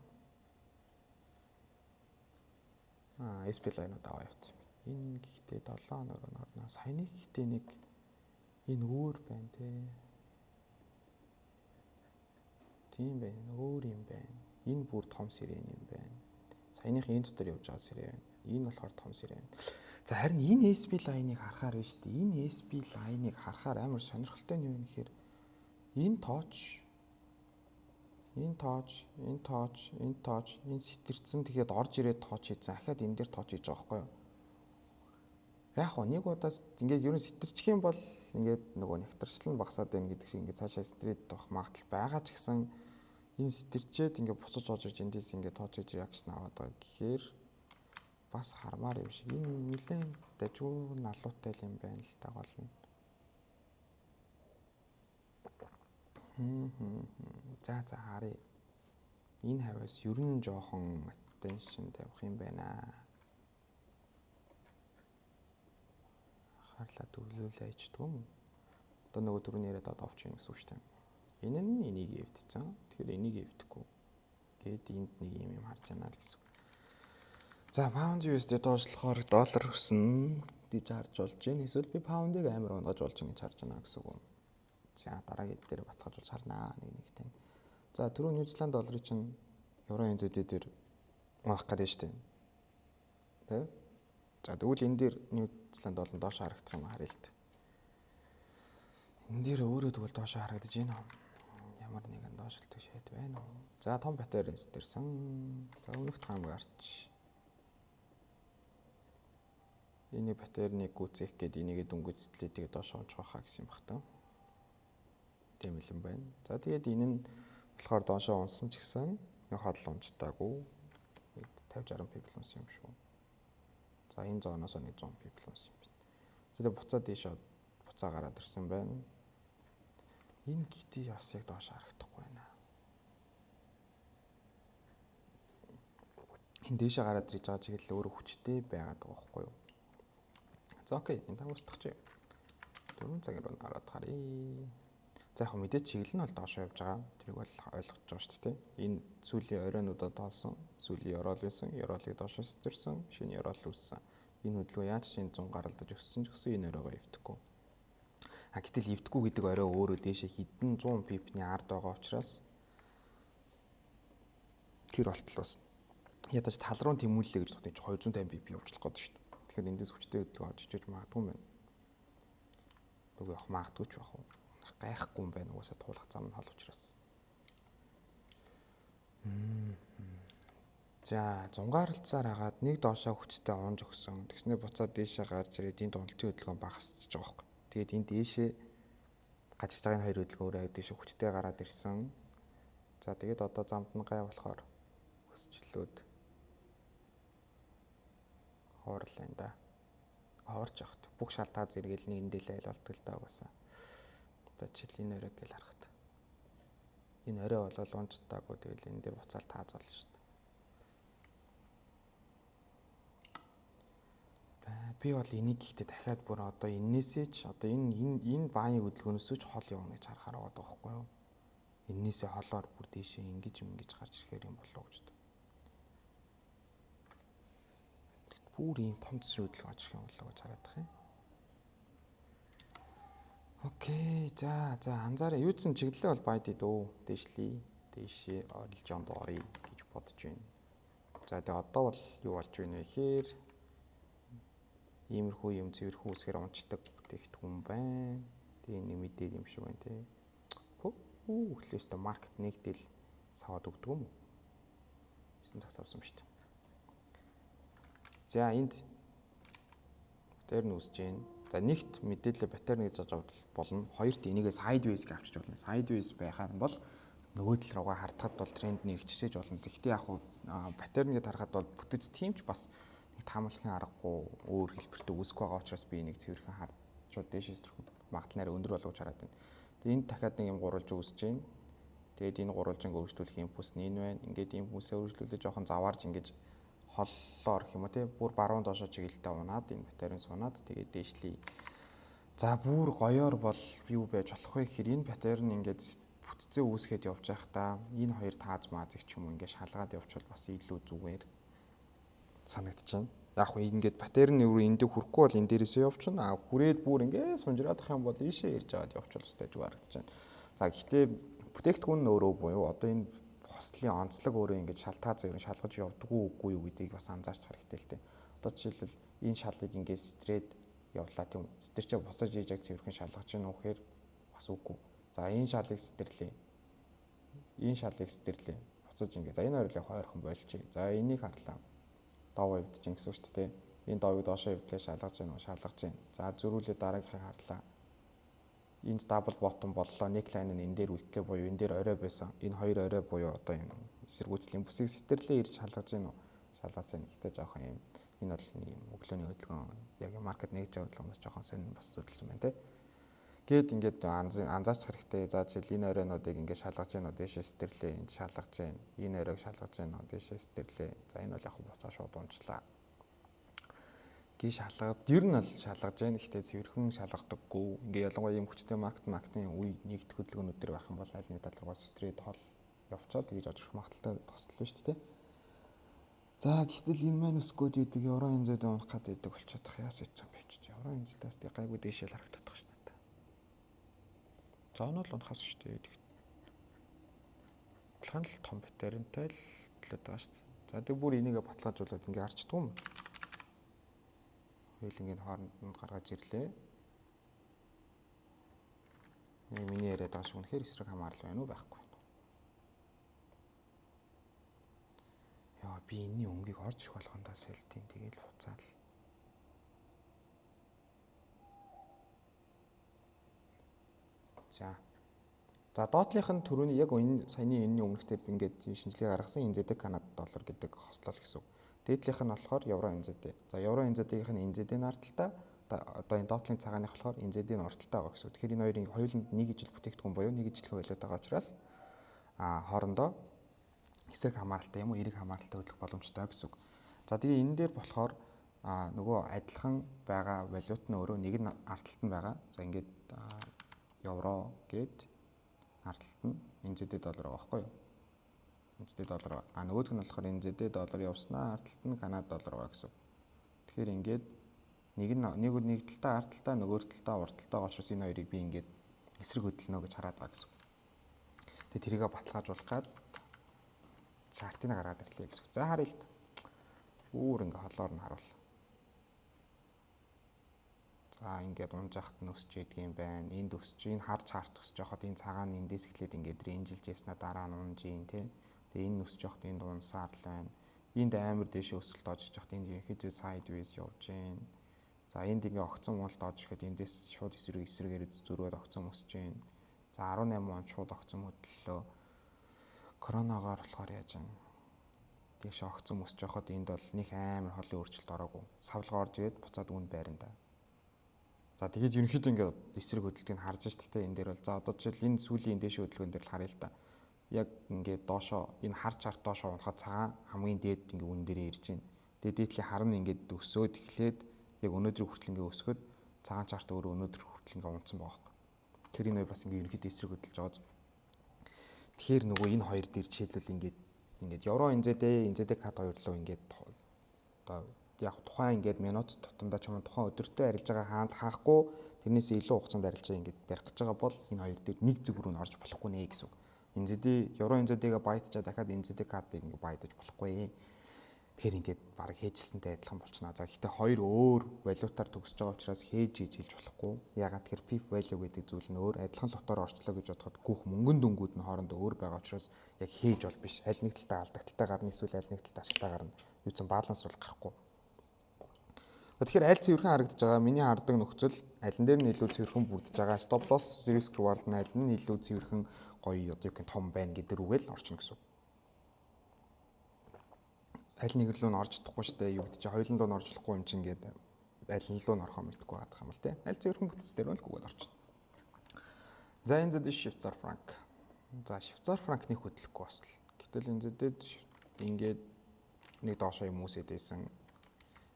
Аа, SP line-ууд аваа явцсан. Энэ гэхдээ 7 хоног орно. Саяны гэхдээ нэг энэ өөр байна те. Тийм байна. Өөр юм байна. Энэ бүр том сирен юм байна. Саяных энэ дотор явж байгаа сирен байна. Энэ болохоор том сирен. За, харин энэ SB line-ыг харахаар байна шүү дээ. Энэ SB line-ыг харахаар амар сонирхолтой нь юу юм гэхээр энэ touch, энэ touch, энэ touch, энэ touch, энэ сэтэрсэн, тэгээд орж ирээд touch хийсэн. Ахаад энэ дээр touch хийж байгаа байхгүй юу? Яг хоо нэг удаас ингээд ер нь сэтэрчих юм бол ингээд нөгөө нэгтэрчлэл нь багасаад байна гэдэг шиг ингээд цаашаа сэтрээд авах магадлал байгаа ч гэсэн энэ сэтэрчээд ингээд буцаж орж иж эндээс ингээд touch хийж reaction аваад байгаа гэхээр бас хармаар юм шиг. Энэ нэлээд дажгүй налуутай юм байна л та гол нь. За, харъя. Энэ хавьяас ер нь жоохон attention тавих юм байна. Анхаарлаа төвлөрүүлээ ичдэг юм. Одоо нөгөө түрүүний яриад авч ийн гэсэн үг шүү дээ. Энэ нь энийг эвдсэн. Тэгэхээр энийг эвдэхгүй. Гээд энд нэг юм юм харж байна л гэсэн үг. За, pound USD доошлохоор доллар өснө гэж харж болж байна. Эсвэл би pound-ыг амар унгаж болж байна гэж харж байна гэсэн үг. За, дараагийн дээр батгаж болж харнаа нэг нэг тийм. За, түрүү New Zealand долларыг чинь евро NZD дээр унах гэдэг шүү дээ. Тэ? За, тэгвэл энэ дээр New Zealand доллар доош харагдах юм харъя л та. Энэ дээр өөрөө тэгвэл доош харагдаж байна уу? Ямар нэгэн доошлолт шийд байна уу? За, том pattern сэтэрсэн. За, өмнөх таам гарч энэ pattern-ыг гүйцээх гээд энийгээ дөнгөж сэтлээ, тэгээд доош унчих байхаа гэсэн юм бах та. Тийм л юм байна. За, тэгээд энэ нь болохоор доошоо унсан ч гэсэн нэг хол унцдаагүй. 50 60 pip унсан юм шүү. За, энэ zone-оос нэг 100 pip унсан юм байна. Тэгээд буцаа дээшээ буцаа гараад ирсэн байна. Энэ гитий бас яг доош харагдахгүй байна. Энэ дээшээ гараад ирж байгаа чиглэл өөрөө хүчтэй байгаад байгаа байхгүй юу? За, окей, энэ та устгах чи. 4 цагийн руу ороод харъя. За, яг мэдээж чиглэл нь бол доошоо явж байгаа. Тэрийг бол ойлгож байгаа шүү дээ. Энэ сүүлийн оройнуудад тоолсон, сүүлийн ёроол байсан, ёроолыг доошоо сэтэрсэн, шинэ ёроол үүссэн. Энэ хөдөлгөөн яаж ч энэ 100 гаралдаж өссөн ч гэсэн энэ оройгоо эвдэхгүй. А гэтэл эвдэхгүй гэдэг орой өөрөө дээшээ хэдэн 100 pip-ний ард байгаа учраас тэр болтол бас ядаж тал руу тэмүүллээ гэж бодох чинь 250 pip явуулах гээд шүү дээ. Тэгэхээр эндээс хүчтэй хөдөлгөөн орж иж магадгүй юм байна. Нүг явах магадгүй ч байх уу. Гайхгүй юм байна, угаасаа туулах зам нь хол учраас. За, зунгаарлцаар хагаад нэг доошоо хүчтэй унж өгсөн. Тэгснээр буцаад дээшээ гарч ирээд энд уналтын хөдөлгөөн багасч байгаа байхгүй. Тэгээд энэ дээшээ гажигж байгаа энэ хоёр хөдөлгөөн өөрөө дээшээ хүчтэй гараад ирсэн. За, тэгээд одоо замд нь гай болохоор өсчлөөд хоорлоо энэ да. Хоорч явахт бүх шалтгаа зэрэгэл нэгэндээ л айл болдог л даа угаасаа. Одоо жишээл энэ орой гэл харахад. Энэ орой болол унжтаагүй, тэгэл энэ дээр буцаал тааз болно шүү дээ. Би бол энийг гэхдээ дахиад бүр одоо эннээсээ ч одоо энэ энэ энэ бааны хөдөлгөөнөөсөө ч хол явна гэж харахаар байгаа байхгүй юу? Эннээсээ холоор бүр дээшээ ингэж ингэж гарч ирэхээр юм болов уу гэж. Бүр ийм том төсрийн хөдөлгөөн гарч ирэх юм болов уу гэж хараад байх юм. Окей. За, анзаараа. Юу ч чиглэлээ бол байд дөө. Дээшлээ. Дээшээ орилжоонд оръё гэж бодож байна. За, тэгээ одоо бол юу болж байна вэ гэхээр иймэрхүү юм цэвэрхүү үсгээр унцдаг бүтээгдэхүүн байна. Тэгээ нэг мэдээд юм шиг байна те. Хөө өглөөс та маркет нэгдэл саваад өгдөг юм уу? 9 цаг савсан шүү дээ. За, энд дээр нь үсэж байна. За, нэгт мэдээлэл pattern гэж авч болно. Хоёрт энийгээ sideways гэж авчиж болно. Sideways байхаар бол нөгөө тал руугаа хартахад бол тренд нь эрчиж болно. Гэхдээ яг хуу pattern гэж харахад бол бүтэц тийм ч бас нэг таамаглахын аргагүй өөр хэлбэртэй үүсэхгүй байгаа учраас би энийг цэвэрхэн харж шууд дээшээс магадлал нэрээ өндөр болов гэж хараад байна. Тэгээ энд дахиад нэг юм гурвалж үүсэж байна. Тэгээд энэ гурвалжинг өргөжлүүлэх импульс нь энэ байна. Ингээд импульсээ өргөжлүүлээ жоохон заваарж ингэж холлоор гэх юм уу те, бүр баруун доошоо чиглэлтэй унаад энэ pattern сунаад тэгээд дээшлээ. За, бүр гоёор бол юу байж болох вэ гэхээр энэ pattern ингээд бүтцээ үүсгээд явж байхдаа энэ хоёр тааз маазыг ч юм уу ингээд шалгаад явуучвал бас илүү зүгээр санагдчихна. Яг хөө ингээд pattern өөр энд хүрэхгүй бол энэ дээрээсээ явчихна. А хүрээд бүр ингээд сунжраадах юм бол ийшээ ирж аваад явчихвал өстэй зүгээр харагдаж байна. За, гэхдээ бүтээгдэхүүн нь өөрөө буюу одоо энэ Хослын онцлог өөрөө ингэж шалтаа зөв шалгаж явдггүй үгүй юу гэдгийг бас анзаарч харах хэрэгтэй л дээ. Одоо жишээлбэл, энэ шалыг ингээд сэтрээд явлаа, тийм үү? Сэтэрчээ буцаж ийж яг цэвэрхэн шалгаж гин үхээр бас үгүй. За, энэ шалыг сэтэрлээ. Энэ шалыг сэтэрлээ. Буцаж ингээд, за, энэ хоёрыг хойрхон болчих. За, энийг харлаа. Дов эвдэж гин гэсэн үг шүү дээ. Энэ довыг доошоо эвдлээ, шалгаж гин үү? Шалгаж гин. За, зөрүүлээ дараагийнхыг харлаа. Энд double bottom боллоо. Neckline нь энэ дээр үлдлээ буюу энэ дээр орой байсан. Энэ хоёр орой буюу одоо юм эсэргүүцлийн бүсийг сэтэрлээ, ирж шалгаж гин үү? Шалгаж гин. Гэхдээ жоохон юм, энэ бол нэг юм өглөөний хөдөлгөөн, яг market нэгж байгаа хөдөлгөөнөөс жоохон сонин бас зүдэлсэн байна те. Гээд ингээд анзаарч хэрэгтэй. За, жишээл, энэ оройнуудыг ингээд шалгаж гин үү? Дээшээ сэтэрлээ, энд шалгаж гин. Энэ оройг шалгаж гин үү? Дээшээ сэтэрлээ. За, энэ бол яг буцаа шууд унчлаа гээ шалгад, ер нь бол шалгаж яана, гэхдээ цэвэрхэн шалгадаггүй. Ингээ ялангуяа ийм хүчтэй market-ийн үе нэгдэх хөдөлгөөнүүд төр байх юм бол аль нэг тал руугаа сэтрээд хол явцаад тэгж очих магадлалтай бостлоо шүү дээ. За, гэтэл энэ маань өсгөөд идэг, евро NZD унах гад идэг болчиход тах, яасан юм бэ чи. Евро NZD-аас тэг гайгүй дээшээ л харагдах шүү дээ. Зоонол унахаас шүү дээ. Адилхан л том pattern-тай л төлөд байгаа шүү дээ. За, тэг бүр энийгээ баталгаажуулаад ингээ харчдгүй юм. Хоёулангийн хооронд нь гаргаж ирлээ. Нэг миний яриад байгаа шиг үнэхээр эсрэг хамаарал байна уу, байхгүй юу? Яа, би энэний өнгийг орж ирэх болгондоо сэлтийн, тэгэл буцаал. За. За, доотлынх нь түрүүний яг энэ саяны энэний өмнөхтэй ингээд шинжилгээ гаргасан NZD Канада доллар гэдэг хослол гэсэн үг. Дээдлийнх нь болохоор евро NZD. За, евро NZD-ийнх нь NZD-ийн ард талдаа, одоо энэ доотлын цагааных болохоор NZD-ийн урд талдаа байгаа гэсэн үг. Тэгэхээр энэ хоёрын хоёуланд нэг ижил бүтээгдэхүүн буюу нэг ижилхэн валют байгаа учраас хоорондоо эсрэг хамааралтай юм уу, эерэг хамааралтай хөдлөх боломжтой гэсэн үг. За, тэгээ энэ дээр болохоор нөгөө адилхан байгаа валют нь өөрөө нэг нь ард талд нь байгаа. За, ингээд евро гээд ард талд нь NZD доллар байгаа байхгүй юу? NZD доллар. А нөгөөх нь болохоор NZD доллар явснаа ард талд нь Канада доллар байгаа гэсэн. Тэгэхээр ингээд нэг нь нэг нэг талдаа ард талдаа, нөгөө талдаа урд талдаа учраас энэ хоёрыг би ингээд эсрэг хөдөлнө гэж хараад байгаа гэсэн. Тэгээ тэрийг баталгаажуулах гад chart-ыг гаргаад ирлээ гэсэн. За, харъя л. Үүр ингээ холоор нь харуул. За, ингээд унжахт нь өсч идэг юм байна. Энд өсч, энэ хар chart өсөж байхад энэ цагаан эндээс эхлээд ингээд range-илж яснаа дараа нь унж ийн тий. Тэгээ энэ өсөж явахад энд унсаар л байна. Энд амар дээшээ өсөлт орж явахад энд ерөнхийдөө sideways явж гин. За, энд ингээ огцон уналт орж ирэхэд эндээс шууд эсрэгээр зөрөөд огцон өсөж гин. За, 18 онд шууд огцон хөдлөлөө. Коронавигоор болохоор яаж юм? Тийш огцон өсөж явахад энд бол нэг амар холын өөрчлөлт ороогүй. Савлгаа орж ирээд буцаад үнд байранда. За, тэгээд ерөнхийдөө ингээд эсрэг хөдөлтгийг харж шít тэ энэ дээр бол. За, одоо жишээл, энэ сүүлийн дээшийн хөдөлгөөн дээр л харъя л та. Яг ингээд доошоо энэ хар chart доошоо унахад цагаан хамгийн дээд ингээд үн дээрээ ирж байна. Тэгээд дээдлийн хар нь ингээд өсөөд эхлээд яг өнөөдрийг хүртэл ингээд өсгөхөд цагаан chart өөрөө өнөөдөр хүртэл ингээд унтсан байгаа байхгүй. Тэр энэ хоёр бас ингээд ерөнхийдөө эсрэг хөдөлж байгаа. Тэгэхээр нөгөө энэ хоёр дээр жишээлбэл ингээд евро NZD, NZD CAD хоёр руу ингээд одоо яг тухайн ингээд минут тутамдаа ч юм уу, тухайн өдөртөө арилж байгаа хаанд хаахгүй, тэрнээс илүү хугацаанд арилж байгаа ингээд барих гэж байгаа бол энэ хоёр дээр нэг зүг рүү нь орж болохгүй нэ гэсэн үг. NZD, евро NZD-гээ buy-дчаа дахиад NZD CAD-ыг ингээд buy-даж болохгүй. Тэгэхээр ингээд баг hedge-лсэнтэй адилхан болчихно. За, гэхдээ хоёр өөр валютаар төгсөж байгаа учраас hedge гэж хэлж болохгүй. Ягаад тэгэхээр pip value гэдэг зүйл нь өөр, адилхан lot-оор орчлоо гэж бодоход гүөх мөнгөн дүнгууд нь хоорондоо өөр байгаа учраас яг hedge бол биш. Аль нэг талдаа алдагдaltaй гарна эсвэл аль нэг талдаа ашигтай гарна. Юу ч баланс бол гарахгүй. Тэгэхээр аль цэвэрхэн харагдаж байгаа, миний хардаг нөхцөл аль нь дээр нь илүү цэвэрхэн бүрдэж байгаа. Stop loss, risk reward нь аль нь илүү цэвэрхэн гоё, одоо юу гэх, том байна гэдэг рүүгээ л орчихно гэсэн үг. Аль нэг рүү нь орж чадахгүй шүү дээ. Юу гэдэг чи хоёулын руу нь орж болохгүй юм чинь ингээд аль нь рүү нь орохоо мэдэхгүй байгаа юм л те. Аль цэвэрхэн бүтэц дээр нь л гүгээд орчихно. За, NZD Швейцар франк. За, Швейцар франк нэг хөдлөхгүй бас л. Гэтэл NZD ингээд нэг доошоо юм үүсээд байсан.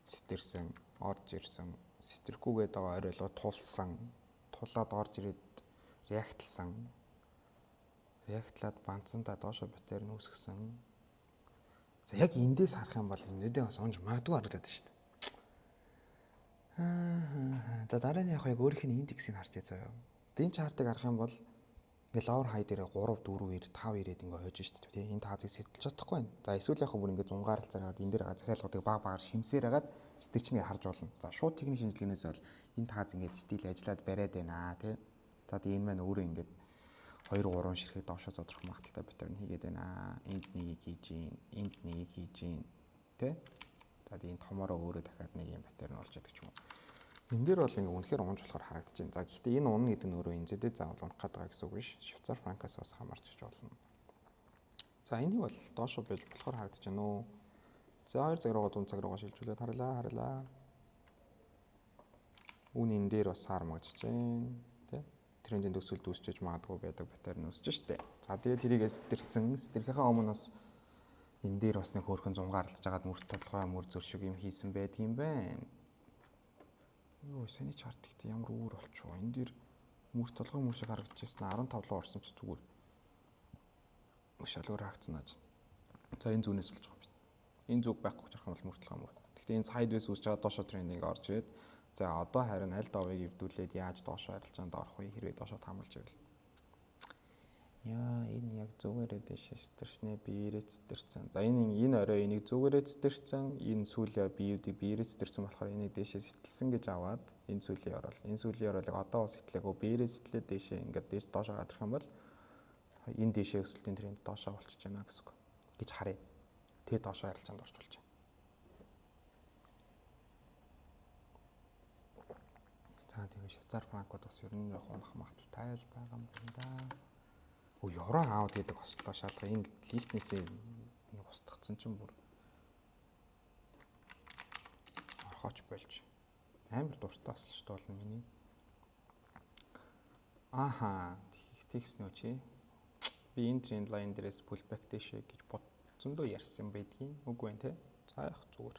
Сэтэрсэн, орж ирсэн. Сэтэрхгүйгээд байгаа оройлоо тулсан. Тулаад орж ирээд react-лсан. React-лаад банцсандаа доошоо pattern үүсгэсэн. За, яг эндээс харах юм бол NZD бас унж магадгүй харагдаад байна шүү дээ. Аа. За, дараа нь яг өөрийнх нь индексийг харж заяа. Энэ chart-ыг харах юм бол Ингээ lower high дээр 3 4 9 5 ирээд ингээ хойж штэ тий. Энэ таазыг сэтэлж чадахгүй байна. За эсвэл яг бүр ингээ зунгаарлцаар хагаад энэ дээр захиалгуудыг баг багаар шимсээр хагаад сэтэрчнийг харж болно. За шууд техник шинжилгээнээс бол энэ тааз ингээд стил ажиллаад бариад байна тий. За тэгээ энэ маань өөрөө ингээд 2 3 ширхэг доошоо зодрох магадaltaй pattern хийгээд байна. Энд нэгийг хийж гин, энд нэгийг хийж гин тий. За тэгээ энэ томороо өөрөө дахиад нэг юм pattern болж идэг ч юм уу. Энэ дээр бол ингээ үнэхээр унж болохоор харагдаж байна. За гэхдээ энэ унна гэдэг нь өөрөө NZD заавал унах гээд байгаа гэсэн үг биш. Швейцар франкаас бас хамаарч болно. За энийг бол доошо байж болохоор харагдаж байна уу? За 2 цаг руугаа дунд цаг руугаа шилжүүлээд харлаа, харлаа. Үн энэ дээр бас сармагч байна. Тэ? Трендийн төсөл үүсчиж магадгүй байдаг pattern үүсэж штэ. За тэгээ тэрийг сэтэрсэн. Сэтэрхийнхээ өмнө бас энэ дээр бас нэг хөөрхөн зунгаарлаж агаад мөр толгой мөр зөр шиг юм хийсэн байдгийм байна. Юу саний chart гэхдээ ямар үүр болчихоо. Энэ дээр мөр толгой мөр шиг харагдчихсан. 15 руу орсон чи зүгээр шал өөр харагдсан нааж. За энэ зүүнээс болж байгаа юм байна. Энэ зүг байхгүй ч харах юм бол мөр толгой мөр. Гэхдээ энэ sideways үүсэж байгаа доошо трендинг орж ирээд за одоо харин аль довыг эвдүүлээд яаж доошо арилжаанд орох вэ? Хэрвээ доошо таамаглаж ивэл. Яа, энэ яг зүгээрээ дэшээ сэтэрснэ биерээ сэтэрсэн. За энэ орой энийг зүгээрээ сэтэрсэн, энэ сүүлийн биеүүдийг биерээ сэтэрсэн болохоор энийг дэшээ сэтэлсэн гэж аваад энэ сүүлийн орол. Энэ сүүлийн оролыг одоо бас сэтлээгөө биерээ сэтлээд дэшээ ингээд дээш доошоо гадрах юм бол энэ дэшээ өсөлтийн тренд доошоо болчихж байна гэсэн үг гэж харъя. Тэгээ доошоо арилжаанд орж болж байна. За тийм Швейцар франкууд бас ер нь яг унах магадaltaй л байгаа юм байна да. Өө евро аауд гэдэг хослоо шалга энэ листнээсээ нэг устгацсан чинь бүр орхооч болж амар дуртай ослоо шүү дээ миний. Аха тэгсэн үү чи? Би энэ trend line дээрээс pullback дэшээ гэж бод зөндөө ярьсан байдгийн. Үгүй байх те. За яг зүгээр.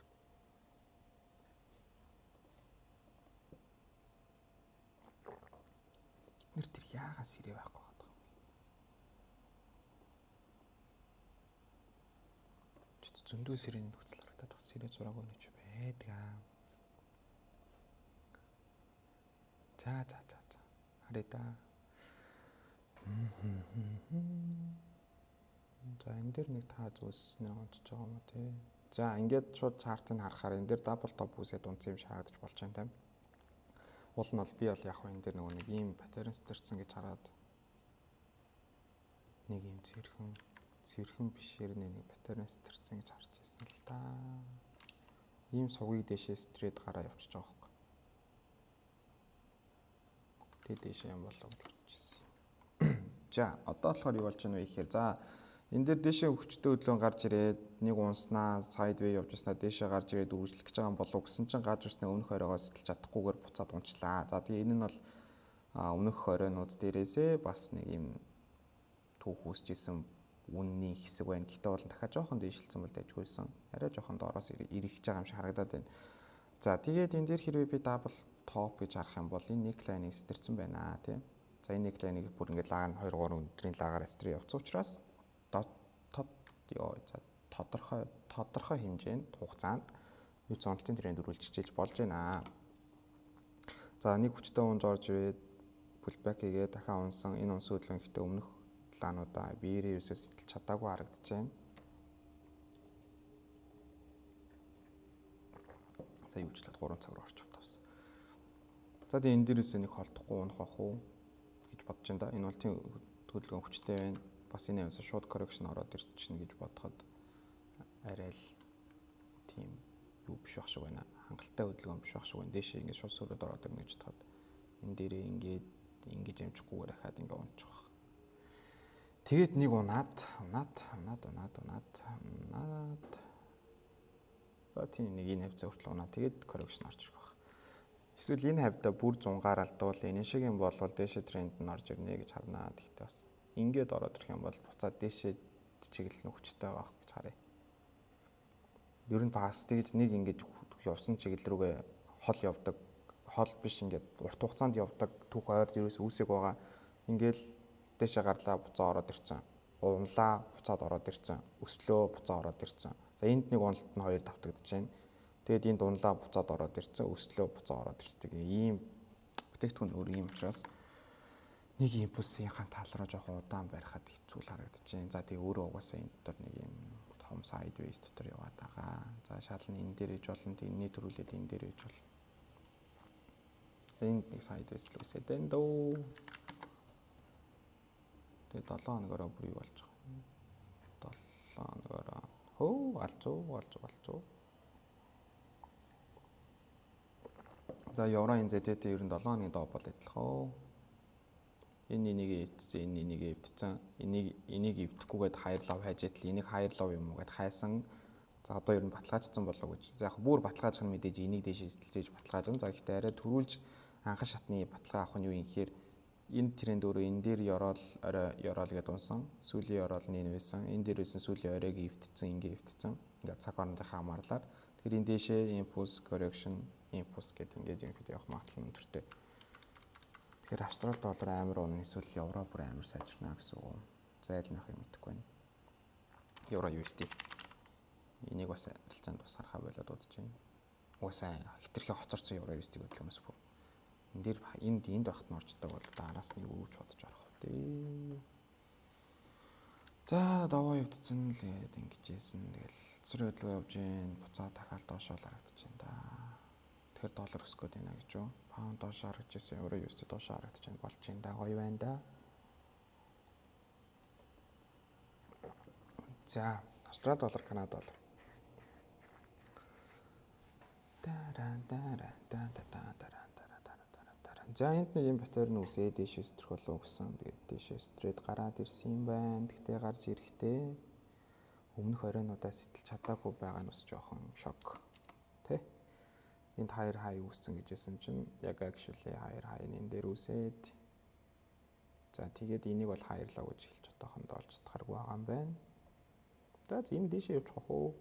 Бид нэр тэр яагаад сэрээ байхгүй байгаа юм бэ? Зөндөө сэрэний нөхцөл харагдаад бас сэрээ зураагүй нэж байдаг аа. За за за за. Харъя да. За энэ дээр нэг та зүйлснээ онцож байгаа юм уу те. За ингээд шууд chart ыг харахаар энэ дээр double top үүсээд унтсан юм шиг харагдаж болж байна те. Уул нь бол би бол яг энэ дээр нөгөө нэг ийм pattern сэтэрсэн гэж хараад нэг ийм цэвэрхэн бишээр нэг pattern сэтэрсэн гэж харж байсан л да. Ийм сугийг дэшээ стрээд гараа явчихж байгаа байхгүй. Тэ дэшээ юм болоо гэж бодчихсон. За одоо болохоор юу болж байна вэ гэхээр за энэ дээр дэшээ хүчтэй хөдөлгөөн гарч ирээд нэг унснаа sideway явж ирснаа дэшээ гарч ирээд үргэлжлэх гэж байгаа юм болов гэсэн чинь гарч ирснээ өмнөх оройгоо сэтэлж чадахгүйгээр буцаад унчлаа. За тэгээ энэ нь бол өмнөх оройнууд дээрээсээ бас нэг юм түүх үүсэж исэн үнний хэсэг байна. Гэхдээ бол дахиад жоохон дээшилсэн бол дайжгүйсэн. Арай жоохон доороос ирэх гэж байгаа юм шиг харагдаад байна. За тэгээд энэ дээр хэрвээ би double top гэж харах юм бол энэ neckline-ыг сэтэрсэн байна тийм. За энэ neckline-ыг бүр ингээд лаа нь 2 3 өдрийн лагаар стрээ явцсан учраас тодорхой хэмжээнд хугацаанд юу зуналтын тренд үргэлжлэж болж байна. За нэг хүчтэй унж орж ирээд pullback хийгээд дахиад унсан. Энэ унсан хөдөлгөөн гэхдээ өмнөх лаануудаа биеэрээ ерөөсөө сэтэлж чадаагүй харагдаж байна. За юу ч л 3 цаг руу орчих тавсан. За тэгээ энэ дээрээс нэг холдохгүй унах бах уу гэж бодож байна да. Энэ бол тийм хөдөлгөөн хүчтэй байна. Бас энэ юмсан шууд correction ороод ирчихнэ гэж бодоход арай л тийм юу биш байх шиг байна. Хангалттай хөдөлгөөн биш байх шиг байна. Дээшээ ингээд шууд сүрээд ороод ирнэ гэж бодоход энэ дээрээ ингээд ингэж амжихгүйгээр ахаад ингээд унчих байх. Тэгээд нэг унаад унаад унаад унаад унаад унаад за тийм нэг энэ хавцаа хүртэл унаа. Тэгээд correction орж ирэх байх. Эсвэл энэ хавьда бүр зунгаар алдвал энэ шиг юм болвол дээшээ тренд нь орж ирнэ гэж харнаа. Тэгтээ бас ингээд ороод ирэх юм бол буцаад дээшээ чиглэл нь хүчтэй байх гэж харъя. Ер нь бас тэгж нэг ингэж явсан чиглэл рүүгээ хол явдаг, хол биш ингээд урт хугацаанд явдаг түүх ойр ерөөс үүсэг байгаа. Ингээл дээшээ гарлаа буцаа ороод ирсэн. Унлаа буцаад ороод ирсэн. Өслөө буцаа ороод ирсэн. За энд нэг уналт нь хоёр давтагдаж байна. Тэгээд энд унлаа буцаад ороод ирсэн, өслөө буцаа ороод ирсэн. Ийм бүтээгдэхүүн өөр ийм учраас Нэг импульсийнхаа тал руу жоохон удаан барихад хэцүү л харагдаж байна. За тэгээ өөрөө угаасаа энэ дотор нэг юм том sideways дотор яваад байгаа. За шал нь энэ дээр иж болно. Энэний төрүүлээд энэ дээр иж болно. Энд нэг sideways л үсээд байна дөө. Тэгээ 7 хоногороо бүр юу болж байгаа юм. 7 хоногороо хөө галзуу галзуу галзуу. За евро NZD ер нь 7 хоногийн доо бол адилхан. Энэ энийг эвдсэн, энэ энийг эвдсэн. Энийг эвдэхгүйгээд higher low хайж идэл, энийг higher low юм уу гэд хайсан. За одоо ер нь баталгаажсан болов уу гэж. За яг бүр баталгаажих нь мэдээж энийг дээш эсэлж баталгаажин. За гэхдээ арай төрүүлж анхан шатны баталгаа авах нь юу юм гэхээр энэ тренд өөрөө энэ дээр ёроол орой ёроол гэдээ унсан. Сүүлийн ёроол нь энэ байсан. Энэ дээр байсан сүүлийн оройг эвдсэн, ингээ эвдсэн. Ингээ цаг хоорондынхаа хамаарлаар. Тэгэхээр энэ дээшээ impulse correction impulse гэдэг ингээд ерөнхийдөө явах магадлал өндөртэй. Тэгэхээр австрал доллар амар унна эсвэл евро бүр амар сайжирна гэсэн үг. За аль нь ах юм мэдэхгүй байна. Евро USD. Энийг бас арилжаанд бас харахаа болоод удаж байна. Угаасаа хитрхи хоцорсон евро USD хөдөлгөөнөөс бүр энэ дээр энд байхад нь орчдог бол араас нь юу ч бодож орох вэ? За даваа явдсан л гээд ингэжсэн. Тэгэл цэцэр хөдөлгөөн явж гин буцаа дахиад доошоо л харагдаж байна да. Тэгэхээр доллар өсөх гээд байна гэж юу? Паунд доош харагдаж ирсэн, евро USD доош харагдаж байна болж байна да. Гоё байна да. За, Австрали доллар, Канада доллар. Даран даран дан дан даран даран даран даран даран. За энд нэг юм паттерн үсээ дээш өстрөх болов гэсэн. Тэгээд дээш өстрээд гараад ирсэн юм байна. Гэхдээ гарч ирэхдээ өмнөх оройнуудаас сэтэлж чадаагүй байгаа нь бас жоохон шок. Тэ? Энд higher high үүссэн гэж хэлсэн чинь яг actually higher high энэ дээр үүсээд за тэгээд энийг бол higher low гэж хэлж одоохондоо олж чадхааргүй байгаа юм байна. За энэ дээшээ явчих уу?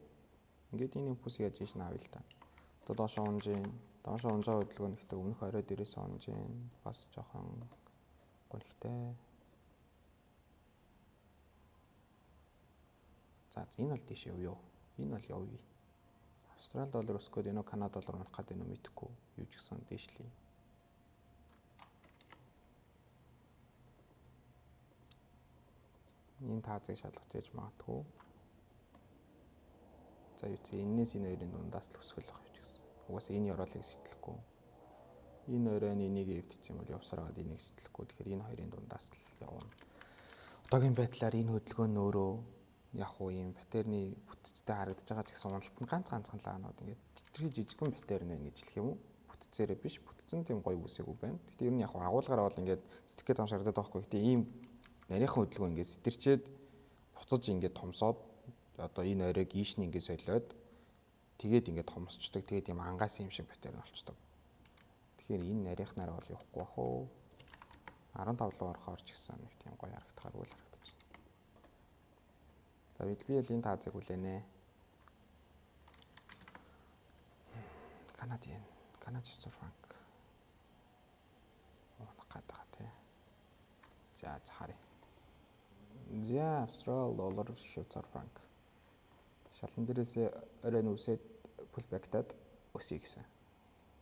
Ингээд энэ импульс яаж ийш нь авъя л та. Одоо доошоо унж гин. Доошоо унжаа хөдөлгөөн гэхдээ өмнөх орой дээрээс унж гин. Бас жоохон гонхтой. За энэ бол дээшээ явъя. Энэ бол явъя. Австрали доллар өсөх гээд энэ Канада доллар унах гээд энэ мэдэхгүй. Юу ч гэсэн дээшлэе. Энэ таазыг шалгаж яж магадгүй. За юу чи энэс энэ хоёрын дундаас л өсгөл ах юу ч гэсэн. Угаасаа энэ ёроолыг сэтлэхгүй. Энэ оройн энийг эвдчих юм бол явсараад энийг сэтлэхгүй. Тэгэхээр энэ хоёрын дундаас л явна. Одоогийн байдлаар энэ хөдөлгөөн нь өөрөө яг уу ийм паттерны бүтцтэй харагдаж байгаа ч гэсэн уналт нь ганц ганцхан лаанууд ингээд хэтэрхий жижигхэн паттерн байна гэж хэлэх юм уу? Бүтцээрээ биш, бүтцэн тийм гоё үсээгүй байна. Гэтэ ер нь яг агуулгаараа бол ингээд сэтгэх гээд байгаа шаардаад байгаа байхгүй. Гэтэ ийм нарийнхан хөдөлгөөн ингээд сэтэрчээд буцаж ингээд томсоод одоо энэ оройг ийш нь ингээд солиод тэгээд ингээд томсчдаг. Тэгээд ийм ангаас юм шиг паттерн болчдөг. Тэгэхээр энэ нарийнхнаар бол явахгүй бах уу? 15 руу орохоор ч гэсэн нэг тийм гоё харагдахааргүй л харагдчихна. За би л энэ таазыг хүлээнэ. Канадын, Канад швейцар франк. Унах гээд байгаа тий. За харъя. За Австрал доллар, швейцар франк. Шалан дээрээс оройн үсээд pullback-таад өсөе гэсэн.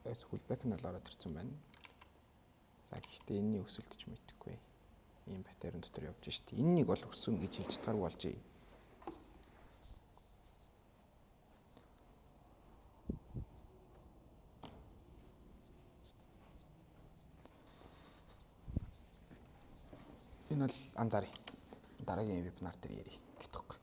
Өс pullback нь бол ороод ирсэн байна. За гэхдээ энэний өсөлт ч мэдэхгүй. Ийм паттерн дотор явж шít. Энэнийг бол өсөн гэж хэлж чадхааргүй болжээ. Энэ бол анзааръя. Дараагийн вебинар дээр ярив гэдэг.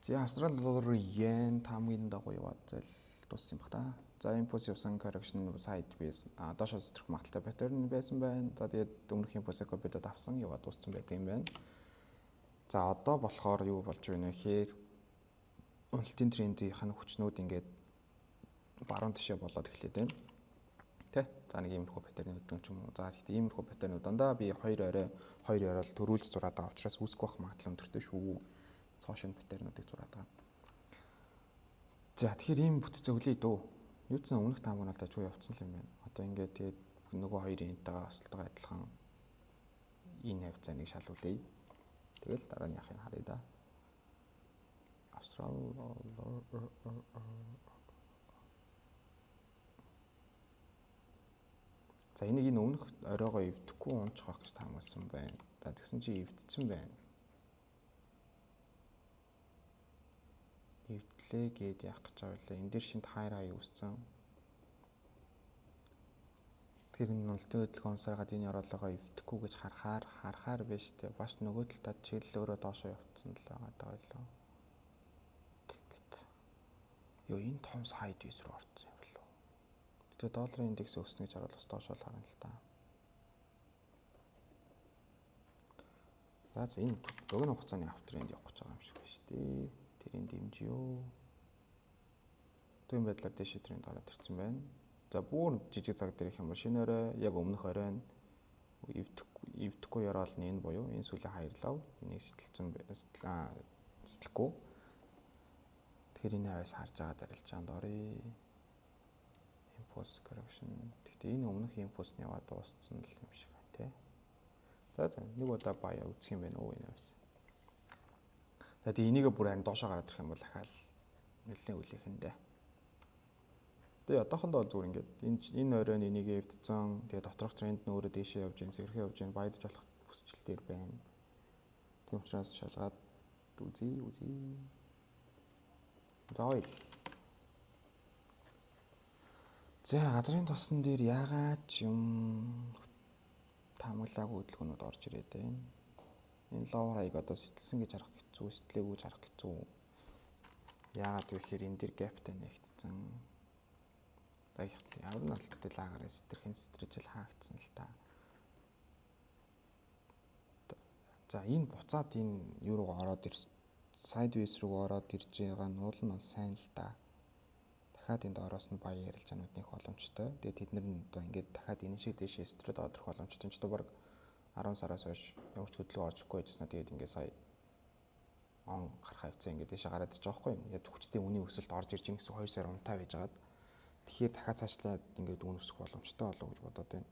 За Австрали доллар йен таамгийн дагуу яваад зэл дууссан юм бах та. За импульс явсан correction sideways доошоо сэтрэх магадлалтай pattern байсан байна. За тэгээд өмнөх импульсыг копидод авсан яваад дууссан байдаг юм байна. За одоо болохоор юу болж байна вэ гэхээр уналтын трендийнх нь хүчнүүд ингээд баруун тишээ болоод эхлээд байна. Тэ? За нэг иймэрхүү паттерны хөдөлгөөн ч юм уу. За гэхдээ иймэрхүү паттернууд дандаа би хоёр орой хоёр орой төрүүлж зураад байгаа учраас үүсэх байх магадлал өндөртэй шүү. Цоо шинэ паттернуудыг зураад байгаа. За тэгэхээр ийм бүтцээ хүлээе дөө. Юу ч сан өмнөх таамаг нь бол дажгүй явцсан л юм байна. Одоо ингээд тэгээд нөгөө хоёрын энтэйгээ осолтойгоо адилхан энэ хавцааныг шалгуулъя. Тэгэл дараа нь яахыг харъя да. Австрал. За, энийг энэ өмнөх оройгоо эвдэхгүй унчих байх гэж таамагласан байна. За, тэгсэн чи эвдсэн байна. Эвдлээ гээд яах гэж байгаа вэ? Энэ дээр шинэ higher high үүссэн. Тэгэхээр энэ уналтын хөдөлгөөн унсараад энэ ёроолоогоо эвдэхгүй гэж харахаар биш үү? Бас нөгөө талдаа чиглэл өөрөө доошоо явцсан л байгаа даа билүү. Йоо, энэ том sideways руу орсон юм болов. Тэгээ долларын индекс өснө гэж харуул бас доошоо л харна л та. За, энэ богино хугацааны uptrend явах гэж байгаа юм шиг байна шүү дээ. Тэрийн дэмжиё. Тийм байдлаар дээшээ тренд гараад ирсэн байна. За, бүр жижиг цаг дээр их юм бол шинэ орой, яг өмнөх орой нь эвдэхгүй ёроол нь энэ буюу энэ сүүлийн higher low энийг сэтэлсэн, сэтлэхгүй. Тэгэхээр энэ хавьяас харж байгаа арилжаанд оръё. Impulse correction. Гэхдээ энэ өмнөх импульс нь яваад дууссан л юм шиг байна тий. За, нэг удаа buy аа үзэх юм байна уу энэ хавьяас. За, тэгээ энийгээ бүр харин доошоо гараад ирэх юм бол дахиад нэлээд үлээхэндээ. Тэгээ одоохондоо бол зүгээр ингээд энэ оройн энийг эвдсэн. Тэгээ доторх тренд нь өөрөө дээшээ явж гин, сэрхээ явж гин, buy даж болох бүсчил дээр байна. Тийм учраас шалгаад үзье, үзье. За, oil. За, газрын тосон дээр яагаад ч юм таамаглаагүй хөдөлгөөнүүд орж ирээд байна. Энэ lower high-г одоо сэтэлсэн гэж харах хэцүү, сэтлээгүй гэж харах хэцүү. Яагаад вэ гэхээр энэ дэр gap тай нэгтсэн. За, их ямар нь алт лагаараа сэтэрхэн сэтрэж л хаагдсан л та. За, энэ буцаад энэ юу руу ороод ирсэн, sideways руу ороод ирж байгаа нь уул нь сайн л да. Дахиад энд ороос нь buy арилжаанууд нэх боломжтой. Тэгээд тэд нар нь одоо ингээд дахиад энэ шиг дээшээ сэтрээд орох боломжтой. Энд ч одоо баг 10 сараас хойш ямар ч хөдөлгөөн орж ирэхгүй байжснаа тэгээд ингээд сая он гарах хавцаа ингээд дээшээ гараад ирж байгаа байхгүй юу? Яг хүчтэй үнийн өсөлт орж ирж байгаа гэсэн 2 сар унтаа байжгаад тэгэхээр дахиад цаашлаад ингээд үн өсөх боломжтой болов гэж бодоод байна.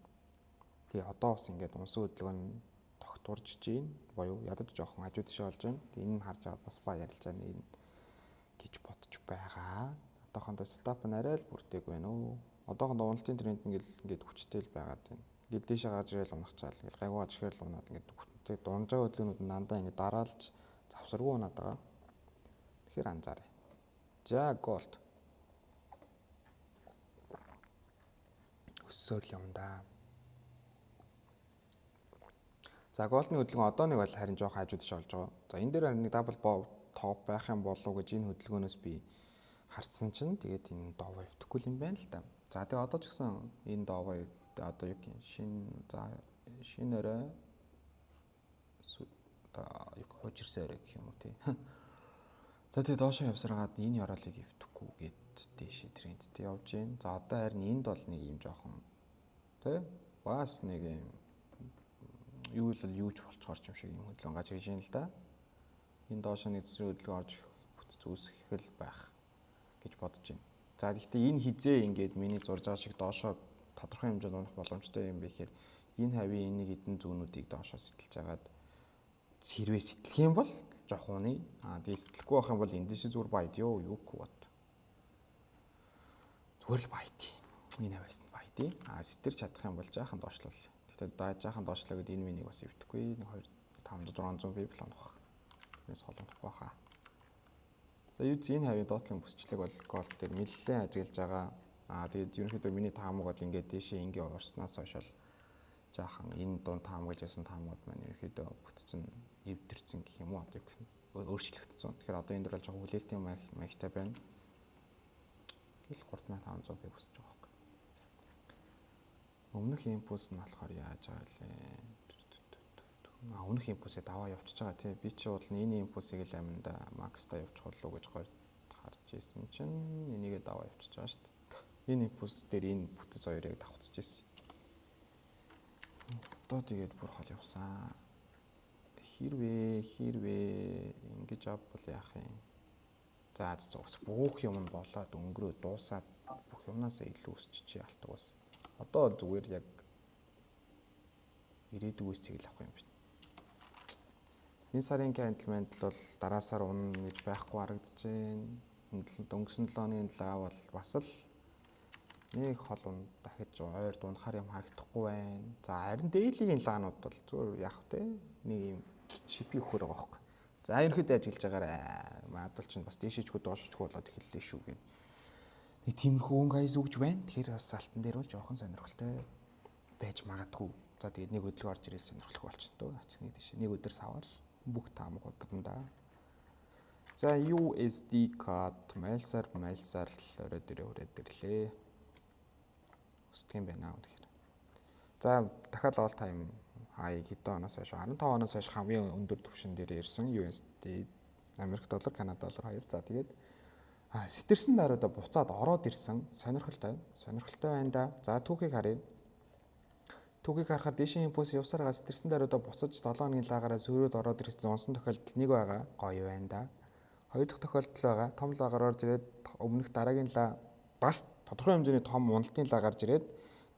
Тэгээ одоо бас ингээд унсан хөдөлгөөн нь тогтворж гин буюу ядаж жоохон хажуу тишээ болж байна. Тэгээ энэ нь харж байгаа бас buy арилжааны гэж бодож байгаа. Одоохондоо setup нь арай л бүртэйг байна уу? Одоохондоо уналтын тренд ингээд хүчтэй л байгаад байна. Ингээд дээшээ гарч ирэл унахчаал, ингээд гайгүй гарч ирээл унаад, ингээд хүчтэй дунджаа хөдөлгөөнүүд нь дандаа ингээд дараалж завсаргүй унаад байгаа. Тэгэхээр анзаарай. За, gold. Өссөөр л явна да. За, gold ны хөдөлгөөн одоо нэг бол харин жоох хажуу тийш олж байгаа. За, энэ дээр харин нэг double top байх юм болов уу гэж энэ хөдөлгөөнөөс би харсан чинь тэгээд энэ доовоо эвдэхгүй юм байна л да. За, тэгээ одоо ч гэсэн энэ доовоо одоо юу гин шинэ, за, шинэ орой, одоо юу хуужирсан орой гэх юм уу тий. За, тэгээ доошоо явсараад энэ ёроолыг эвдэхгүй гээд дээшээ трендтэй явж гин. За, одоо харин энд бол нэг юм жоохон тий бас нэг юм юу л юу ч болцохоор юм шиг юм хөдөлгөөн гарч ирж байна л да. Энэ доошоо нэг зүсрийн хөдөлгөөн орж бүтц үүсгэх л байх гэж бодож байна. За, гэхдээ энэ хизээ ингээд миний зурж байгаа шиг доошоо тодорхой хэмжээнд унах боломжтой юм бэ гэхээр энэ хавийн энийг эдэн зүүнүүдийг доошоо сэтэлж агаад хэрвээ сэтлэх юм бол жоох уны. Аа, тэгээ сэтлэхгүй байх юм бол энэ дэше зүгээр buy д ёо юу бод. Зүгээр л buy д. Энэ хавьяас нь buy д. Аа, сэтэрч чадах юм бол жаахан доошлол. Гэхдээ даа жаахан доошлоо гэдээ энэ миний бас эвдэхгүй. Нэг 2 500 600 pip л унах. Тэрнээс холондохгүй баха. За, юу энэ хавийн доотлын бүсчлэг бол gold дээр нэлээд ажиглаж байгаа. Аа, тэгээд ерөнхийдөө миний таамаг бол ингээд дээшээ ингээ уурснаас хойш бол жаахан энэ дунд таамаглаж байсан таамагуд маань ерөнхийдөө бүтцэн эвдэрсэн гэх юм уу, одоо юу гэх юм, өөрчлөгдсөн. Тэгэхээр одоо энэ дэр бол жоохон хүлээлтийн маягтай байна. Гэл 3500 pip өсөж байгаа байхгүй. Өмнөх импульс нь болохоор яаж байгаа лээ? А, өмнөх импульсээ даваа явчихж байгаа тий. Би чи бол энэ импульсыг л аминда max та явуучих болов уу гэж гой харж исэн чинь энийгээ даваа явчихж байгаа шүү дээ. Энэ импульс дээр энэ бүтэц хоёрыг давхцаж исэн. Одоо тэгээд бүр хол явсан. Хэрвээ ингэж авбал яах юм? За, зүгс бүх юм нь болоод өнгөрөө дуусаад бүх юмнасаа илүү өсч чи алтдаг бас. Одоо бол зүгээр яг ирээдүгөөс цэгэл авах юм байна. Энэ сарын candle мандал бол дараа сар унана гэж байхгүй харагдаж байна. Өнгөрсөн 7 хоногийн лаа бол бас л Нэг хол дахиж ойр дунахаар юм харагдахгүй байна. За, харин daily-гийн лаанууд бол зүгээр яг те нэг юм шипи өхөр байгаа байхгүй. За, ерөнхийдөө ажиглаж байгаарай. Магадгүй чинь бас дээшээчгүй доошчгүй болоод эхэллээ шүү гэд. Нэг тиймэрхүү өнгө аяс өгж байна. Тэгэхээр бас алтан дээр бол жоохон сонирхолтой байж магадгүй. За, тэгээд нэг өдлөгөө орж ирэл сонирхолтой болчихно дөө. Ач нэг тийш нэг өдөр савал бүх таамаг удирна да. За, USD CAD мальсар мальсар л орой дээрээ хүрээд ирлээ. Өсдөг юм байна үнэхээр. За, дахиад all time high хэдэн оноос хойш, 15 оноос хойш хамгийн өндөр түвшин дээр ирсэн USD, Америк доллар, Канада доллар хоёр. За, тэгээд сэтэрсэн даруйда буцаад ороод ирсэн. Сонирхолтой. Сонирхолтой байна да. За, түүхийг харъя. Түүхийг харахаар дээшийн импульс явсараа сэтэрсэн даруйда буцаж 7 хоногийн лагаараа сөрөөд ороод ирсэн, унсан тохиолдол нэг байгаа. Гоё байна да. Хоёр дахь тохиолдол байгаа. Том лагаар орж ирээд өмнөх дараагийн лаа бас тодорхой хэмжээний том уналтын лаа гарч ирээд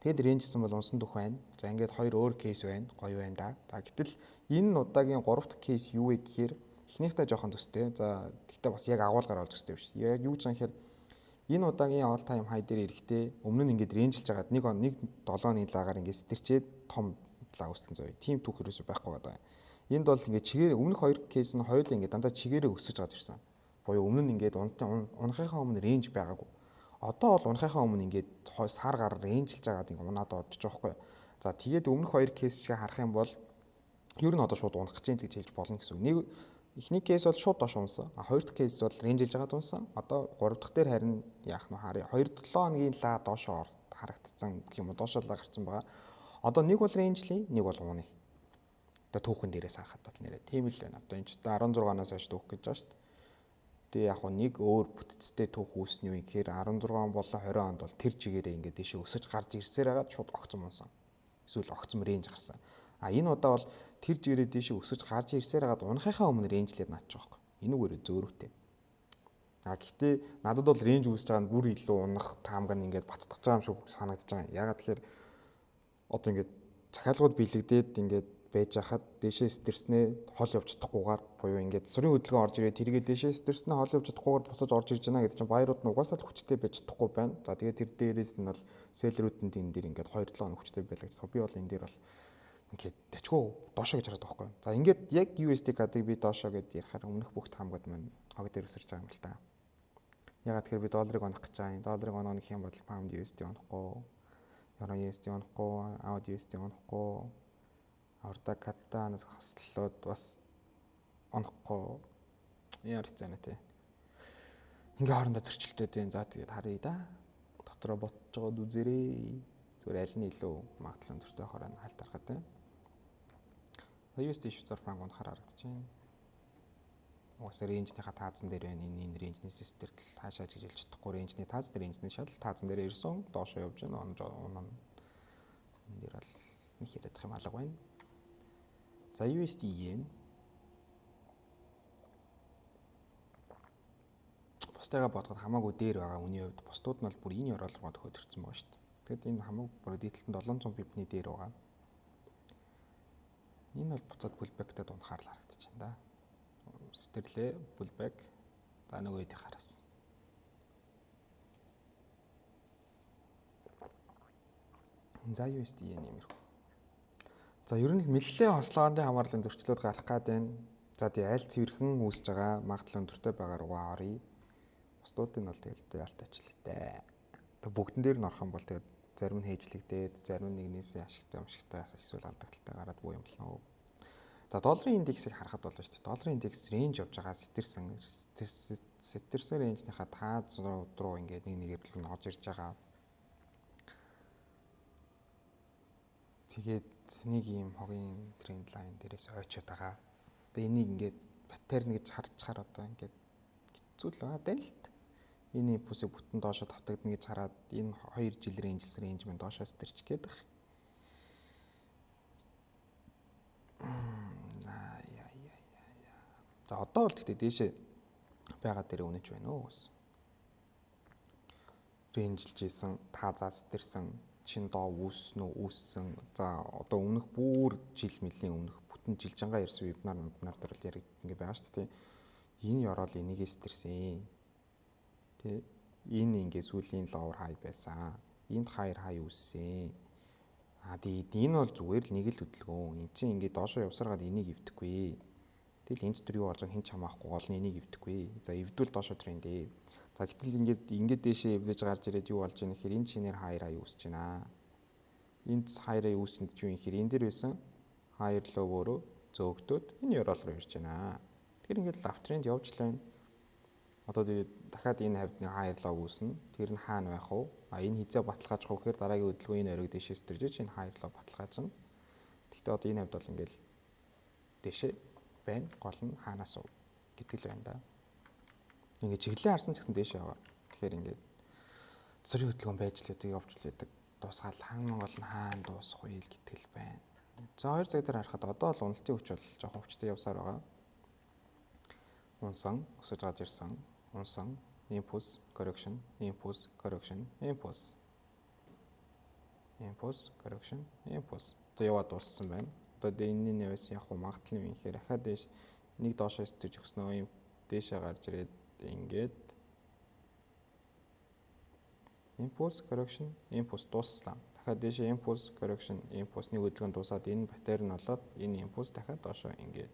тэгэд range сэн бол унсан дөх байна. За, ингээд хоёр өөр case байна. Гоё байна да. За, гэтэл энэ удаагийн гурав дахь case юу вэ гэхээр эхнийхтэй жоохон төстэй. За, гэхдээ бас яг агуулгаар бол төстэй биш. Яг юу гэж байгаа гэхээр энэ удаагийн all time high дээр ирэхдээ өмнө нь ингээд range лж хагаад нэг нэг 7 оны лагаар ингээд сэтэрчээд том лаа үүсэлэн зөө. Тим түүх ерөөсөй байхгүй байгаа. Энд бол ингээд чигээр өмнөх хоёр case нь хоёул ингээд дандаа чигээрээ өсөж гарч ирсэн. Буюу өмнө нь ингээд унахынхаа өмнө range байгаагүй. Одоо бол унахынхаа өмнө ингээд сар гар range лж байгаад ингээд унаад одчих жоохгүй. За, тэгээд өмнөх хоёр case шиг харах юм бол ер нь одоо шууд унах гэж гэж хэлж болно гэсэн үг. Нэг эхний case бол шууд доош унсан. А хоёр дахь case бол range лж байгаад унсан. Одоо гурав дахь дээр харин яах нь харъя. 2 7 хоногийн лаа доошоо харагдсан гэх юм уу, доошоо лаа гарцсан байгаа. Одоо нэг бол range лий, нэг бол унаа. Одоо түүхэн дээрээс харахад бол нэрээ тийм л байна. Одоо энэ ч 16 оноос хойш түүх гэж байгаа шүү дээ. Тэгээ яг хөө нэг өөр бүтцтэй түүх үүснэ юу гэхээр 16 он болон 20 онд бол тэр чигээрээ ингээд дээшээ өсөж гарч ирсээр хагаад шууд огцом унсан. Эсвэл огцом range гарсан. А энэ удаа бол тэр чигээрээ дээшээ өсөж гарч ирсээр хагаад унахынхаа өмнө range лээд наадчих байхгүй. Энэ үгээрээ зөөрүүтэй. А гэхдээ надад бол range үүсэж байгаа нь бүр илүү унах таамаг нь ингээд баттгаж байгаа юм шиг санагдаж байгаа. Ягаад тэгэхээр одоо ингээд захиалгууд биелэгдээд ингээд байж хахад дээшээ сэтэрснээ хол явж чадахгүйгээр, буюу ингээд сүрийн хөдөлгөөн орж ирээ, тэргээ дээшээ сэтэрснээ хол явж чадахгүйгээр буцаж орж ирж байна гэдэг чинь buyer ууд нь угаасаа л хүчтэй байж чадахгүй байна. За, тэгээд тэр дээрээс нь бол seller үүд нь энэ дээр ингээд 2 7 хоног хүчтэй байлаа гэж. Би бол энэ дээр бол ингээд дачгүй доошоо гэж хараад байгаа байхгүй. За, ингээд яг USD CAD-ыг би доошоо гэд ярихаар өмнөх бүх таамгад маань хог дээр өсөрч байгаа юм л та. Ягаад тэгэхээр би долларыг онох гэж байгаа юм. Долларыг оноо гэх юм бол pound USD онохгүй, euro USD онохгүй, AUD USD онохгүй, Орда катанаас хослоод бас онохгүй яар хэцүү байна те. Ингээ хоорондоо зөрчилдөд байна. За, тэгээд харъя да. Дотроо ботж байгаад үзэрээ. Зүгээр аль нь илүү магадлал өндөртэй байхаар нь хальт харахад те. USD Швейцар франк унахаар харагдаж байна. Угаасаа range нийхаа таазан дээр байна. Энэ range ний сэтэртэл хаашаа ч гэж хэлж чадахгүй, range ний тааз, range ний шал таазан дээр ирсэн. Доошоо явж байна. Унаа. Энэ дээр бол нэг яриад юм алга байна. За, USD yen бусдыгаа бодоход хамаагүй дээр байгаа. Үний хувьд бусдууд нь бол бүр энэ ёроол руу төхөөд ирсэн байгаа шүү дээ. Тэгэхэд энэ хамаагүй бүр дээдлэлтэн 700 pip ний дээр байгаа. Энэ бол буцаад pullback-тай дунахаар л харагдаж байна да. Сэтэрлээ, pullback. За, нөгөө хэдийг хараас. За, USD yen иймэрхүү. За, ер нь л нэлээд хослооны хамаарлын зөрчлүүд гарах гад байна. За, тэгээ аль цэвэрхэн үүсэж байгаа магадлал өндөртэй байгаа руугаа оръё. Бусдуудын бол тэгэл ялт ачлаатай. Тэгээ бүгдэн дээр нь орох юм бол тэгээд зарим нь хээжлэгдээд, зарим нь нэгнээсээ ашигтай, ашигтай эсвэл алдагдaltaй гараад буу юм болно. За, долларын индексийг харахад болно шүү дээ. Долларын индекс range явж байгаа, сэтэрсэн сэтэрсэн range нийхаа тааз руу ингээд нэг нэгээр л орж ирж байгаа. Тэгээд нэг ийм хогийн trend line дээрээс ойчоод байгаа. Одоо энийг ингээд pattern гэж харчаар одоо ингээд хэцүү л байгаа даа л т. Энэ импульсыг бүтэн доошо тавтагдана гэж хараад энэ 2 жил range лсэн range мань доошоо сэтэрч гээд байх. Аа яа яа яа яа. За, одоо бол тэгтээ дээшээ байгаа дээр үнэж байна уу гэсэн. Range лж исэн, таазаас сэтэрсэн, чин доо үүссэн үү, үүссэн. За, одоо өмнөх бүр жил мөлийн өмнөх бүтэн жил жангаа ярьсан вебинар дээр л яриг ингээ байгаа шүү дээ. Энэ ёроол энийгээ сэтэрсэн. Тэ, энэ ингээ сүүлийн lower high байсан. Энд higher high үүссэн. А тэгээд энэ бол зүгээр л нэг л хөдөлгөөн. Энд чинь ингээд доошоо явсараад энийг эвдэхгүй. Тэгэл энэ дотор юу болж байгааг хэн ч хамаахгүй, гол нь энийг эвдэхгүй. За, эвдвэл доошоо тренд ээ. За, гэтэл ингээд дээшээ эвдэж гарч ирээд юу болж байгаа нэхэр энэ шинээр higher high үүсэж байна. Энд higher high үүсчинд юу юм гэхээр энэ дээр байсан higher low өөрөө зөөгдөөд энэ ёроол руу ирж байна. Тэгэхээр ингээд л uptrend явж л байна. Одоо тэгээд дахиад энэ хавьд нэг higher low үүснэ. Тэр нь хаана байх вэ? А энэ хизээ баталгаажих вэ гэхээр дараагийн хөдөлгөөн энэ оройг дээшээ сэтэрж энэ higher low баталгаажна. Гэхдээ одоо энэ хавьд бол ингээд дээшээ байна. Гол нь хаанаас уу гэдэг л байна да. Ингээд чиглэлээ харсан ч гэсэн дээшээ байгаа. Тэгэхээр ингээд зүрийн хөдөлгөөн байж л байдаг, явж л байдаг. Дуусгаал хамгийн гол нь хаана дуусах вэ гэдэг л байна. За, 2 цаг дээр харахад одоо л уналтын хүч бол жоохон хүчтэй явсаар байгаа. Унсан, өсөж гарч ирсэн, унсан, impulse, correction, impulse, correction, impulse. Impulse, correction, impulse. Одоо яваад дууссан байна. Одоо энэний нэвэс яг магадлал юм ихээр дахиад дээш нэг доошоо сэтгэж өгснөө юм, дээшээ гарч ирээд ингээд impulse, correction, impulse дуусслаа. Дахиад дээшээ impulse, correction, impulse, нэг хөдөлгөөн дуусаад энэ pattern болоод энэ impulse дахиад доошоо ингээд.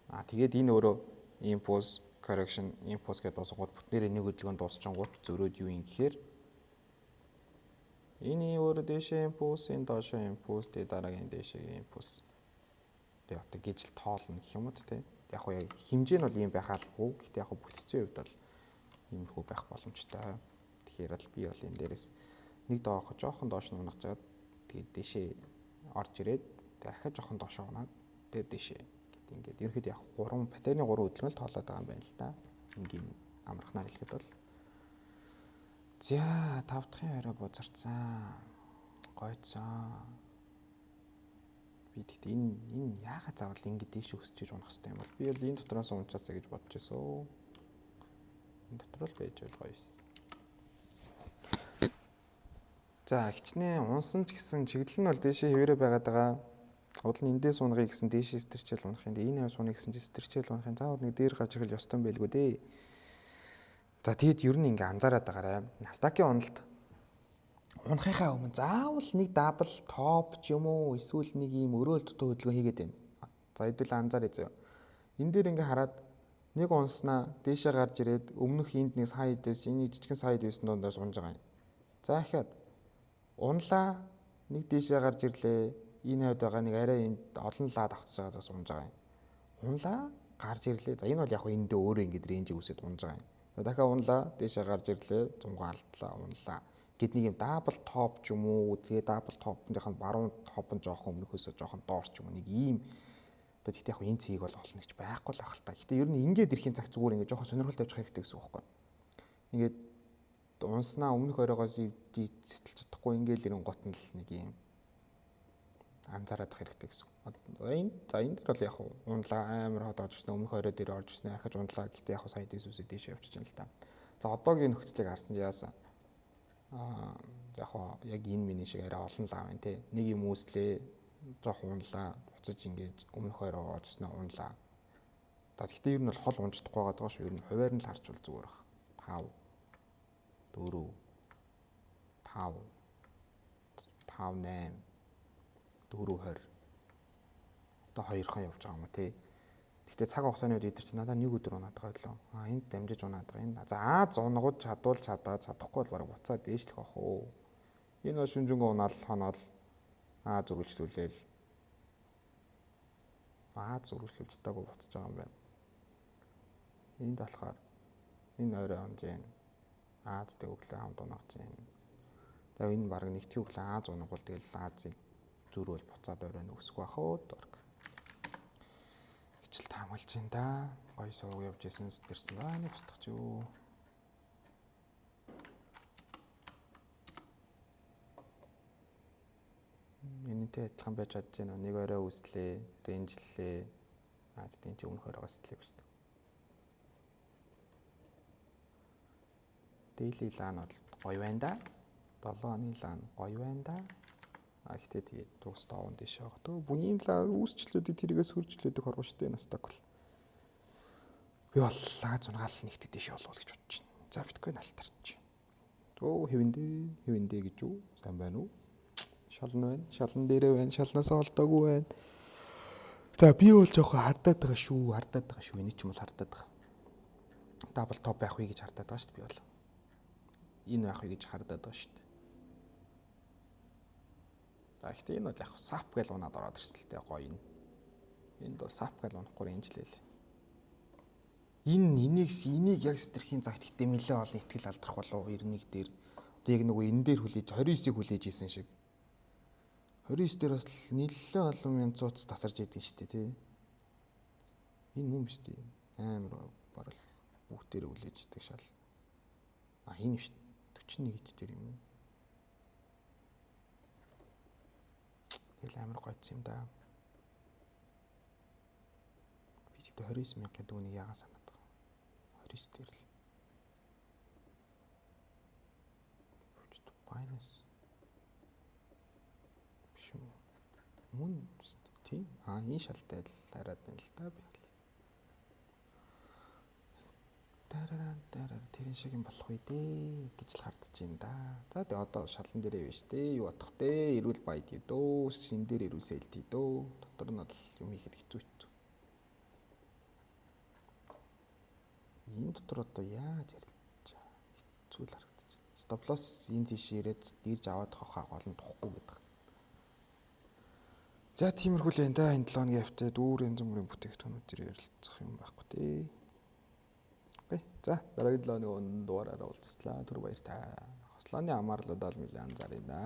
А тэгээд энэ өөрөө impulse, correction, impulse гэдээ дуусгууд бүтнээрээ нэг хөдөлгөөн дуусчингууд зөрөөд юу юм гэхээр энэ өөрөө дээшээ импульс, энэ доошоо импульс, тэгээ дараагийн дээшээ импульс. Тэгээ одоо гижил тоолно гэх юм уу те. Яг яг хэмжээ нь бол ийм байх албагүй. Гэхдээ яг бүтцийн хувьд бол иймэрхүү байх боломжтой. Тэгэхээр л би бол энэ дээрээс нэг доох жоохон доош нь унах жаад, тэгээд дээшээ орж ирээд, дахиад жоохон доошоо унаад, тэгээд дээшээ гэт ингээд ерөнхийдөө яг гурван pattern ы гурван хөдөлгөөн л тоолоод байгаа юм байна л да. Ингийн амархнаар хэлэхэд бол. За, тав дахьын орой бузарцсан. Гойцсон. Би тэгтээ энэ яагаад заавал ингэ дээш өсөж унах хэрэгтэй юм бол, би бол энэ дотроос унчаасаа гэж бодож байсан. Энэ дотор л байж бол гоё юмсан. За, хичнээн унсан ч гэсэн чиглэл нь бол дээшээ хэвээрээ байгаад байгаа. Уул нь эндээс унахыг гэсэн дээшээ сэтэрчээл унах юм. Энэ хавьс унахыг гэсэн чи сэтэрчээл унах юм. Заавал нэг дээр гарч ирэх ёстой юм байлгүй дээ. За, тэгэд ер нь ингээ анзаараад байгаарай. Nasdaq-ийн уналт унахынхаа өмнө заавал нэг double top ч юм уу эсвэл нэг ийм өрөөл дутуу хөдөлгөөн хийгээд байна. За, хэдүүл анзааръя зөө. Энэ дээр ингээ хараад нэг унснаа дээшээ гарч ирээд өмнөх энд нэг side байсан, энэ жижигэн side байсан дундаас унж байгаа юм. За, ахаад унлаа, нэг дээшээ гарч ирлээ. Энэ хавьд байгаа нэг арай юм олон лаа давхцаж байгаа зас унж байгаа юм. Унлаа, гарч ирлээ. За, энэ бол яг энэ дээр өөрөө ингээд range үүсээд унж байгаа юм. За, дахиад унлаа, дээшээ гарч ирлээ, зунгаа алдлаа, унлаа. Гэт нэг юм double top ч юм уу, тэгээ double top-ынх нь баруун топ нь жоохон өмнөхөөсөө жоохон доор ч юм уу нэг ийм. Одоо тэгтээ яг энэ цэгийг бол олно гэж байхгүй л ах л та. Гэтэ ер нь ингээд ирэхийн цаг зүгээр ингээд жоохон сонирхол тавьчих хэрэгтэй гэсэн үг байхгүй. Ингээд унснаа өмнөх оройгоос эвдий сэтэлж чадахгүй ингээд ирэн гот нь л нэг юм анзаарах хэрэгтэй гэсэн. Энэ за энэ дээр бол яг унлаа, амар хот орж ирсэн, өмнөх орой дээр орж ирсэн, ахиж унлаа. Гэтэ яг сая дээсүүсээ дээш явчихж байна л да. За, одоогийн нөхцөлийг харсан чи яасан? Аа, яг яг энэ миний шиг арай олон лав байна те. Нэг юм үүслээ, жоох унлаа, буцаж ингэж өмнөх орой орж ирсэн, унлаа. За, гэхдээ ер нь бол хол унждахгүй байгаа шүү. Ер нь хувиар нь л харчвал зүгээр бах. 5 4 5 5 8 4 20, одоо хоёрхан явж байгаа юм уу те. Гэхдээ цаг хугацааны үед эдгээр чинь надаа нэг өдөр унаад байгаа лөө. А энд дамжиж унаад байгаа. Энэ за Аз унагууд чадвал чадаа, чадахгүй бол бараг буцаа дээшлэх бах уу. Энэ бол шүнжэнгөө унаал хоноол Аз үргэлжлүүлээл. Аз үргэлжлүүлж чадаагүй буцаж байгаа юм байна. Энд болохоор энэ орой унж гин. Азтай өглөө хамт унах чинь. Тэгээ энэ бараг нэгтгэх өглөө Аз унагвал тэгэл Азийг зүрүүл буцаад орой нөсөх бах уу дург. Хичээл таамаглаж байна да. Гоё сууг явж исэн сэтэрсэн. Аа, нэг устгах ч юу. Энэтэй адилхан байж чадж байна уу? Нэг орой үүслээ, range лээ. Аа, тийм чи өмнөх оройгоо сэтлээ гэж. Daily лаан бол гоё байна да. 7 оны лаан гоё байна да. А гэхдээ тэгээд дуустаа он дэше байгаа. Төө бүний лаа үүсчлээдэг, тэрийгээ сөржлээдэг хоргоо штэ Nasdaq бол. Би бол лаа зунгаал нэгтгэх дэше болов гэж бодож байна. За, биткойн алтарч. Өө, хэвэндээ, хэвэндээ гэж юу? Сайн байна уу? Шалан байна. Шалан дээрээ байна. Шалнасаа олдоогүй байна. За, би бол жоохон хардаад байгаа шүү. Хардаад байгаа шүү. Эний ч юм бол хардаад байгаа. Double top байх вэ гэж хардаад байгаа шүү дээ би бол. Энэ байх вэ гэж хардаад байгаа шүү дээ. За, гэхдээ энэ бол яг sap гэл унаад ороод ирсэн л дээ, гоё энэ. Энд бол sap гэл унахгүй энжлээл. Энэ энийг энийг яг сэтэрхийн цагт гэтээ нэлээ олон итгэл алдрах болов 91 дээр. Одоо яг нөгөө энэ дээр хүлээж 29-ийг хүлээж исэн шиг. 29 дээр бас нэлээ олон янзууц тасарж идэв шүү дээ, тий. Энэ мөн биш үү? Амар барал бүгдээрээ хүлээж идэг шал. А, энэ биш, 41 гэж дээр юм уу? Тэгэл амар гойц юм да. Би тэгтээ 29 мянган дүүнийг яагаад санаад байгаа юм? 29 дээр л. Binance биш юм уу? Мөн тийм. А, энэ шалтай л хараад байна л да би бол. Тараран тарар тэрэн шиг юм болох үе дээ гэж л хардж байна да. За, тэгээ одоо шалан дээрээ биш дээ. Юу бодох дээ? Эрүүл баяд дөө. Шин дээр эрүүл сэлт дөө. Дотор нь бол юм хийхэд хэцүү хэцүү. Энэ дотор одоо яаж ярилж хэцүү л харагдаж байна. Stop loss энэ тийш ирээд ирж аваад хахаа гол нь тухгүй гэдэг. За, тиймэрхүү л энэ да, энэ 7 хоногийн update өөр янз бүрийн бүтээгдэхүүнүүд дээр ярилцах юм байхгүй тий. Окей. За, дараагийн 7 хоногийн дугаараараа уулзтлаа. Түр баяртай. Хослооны амаарлуудаа л нэлээд анзааръя да.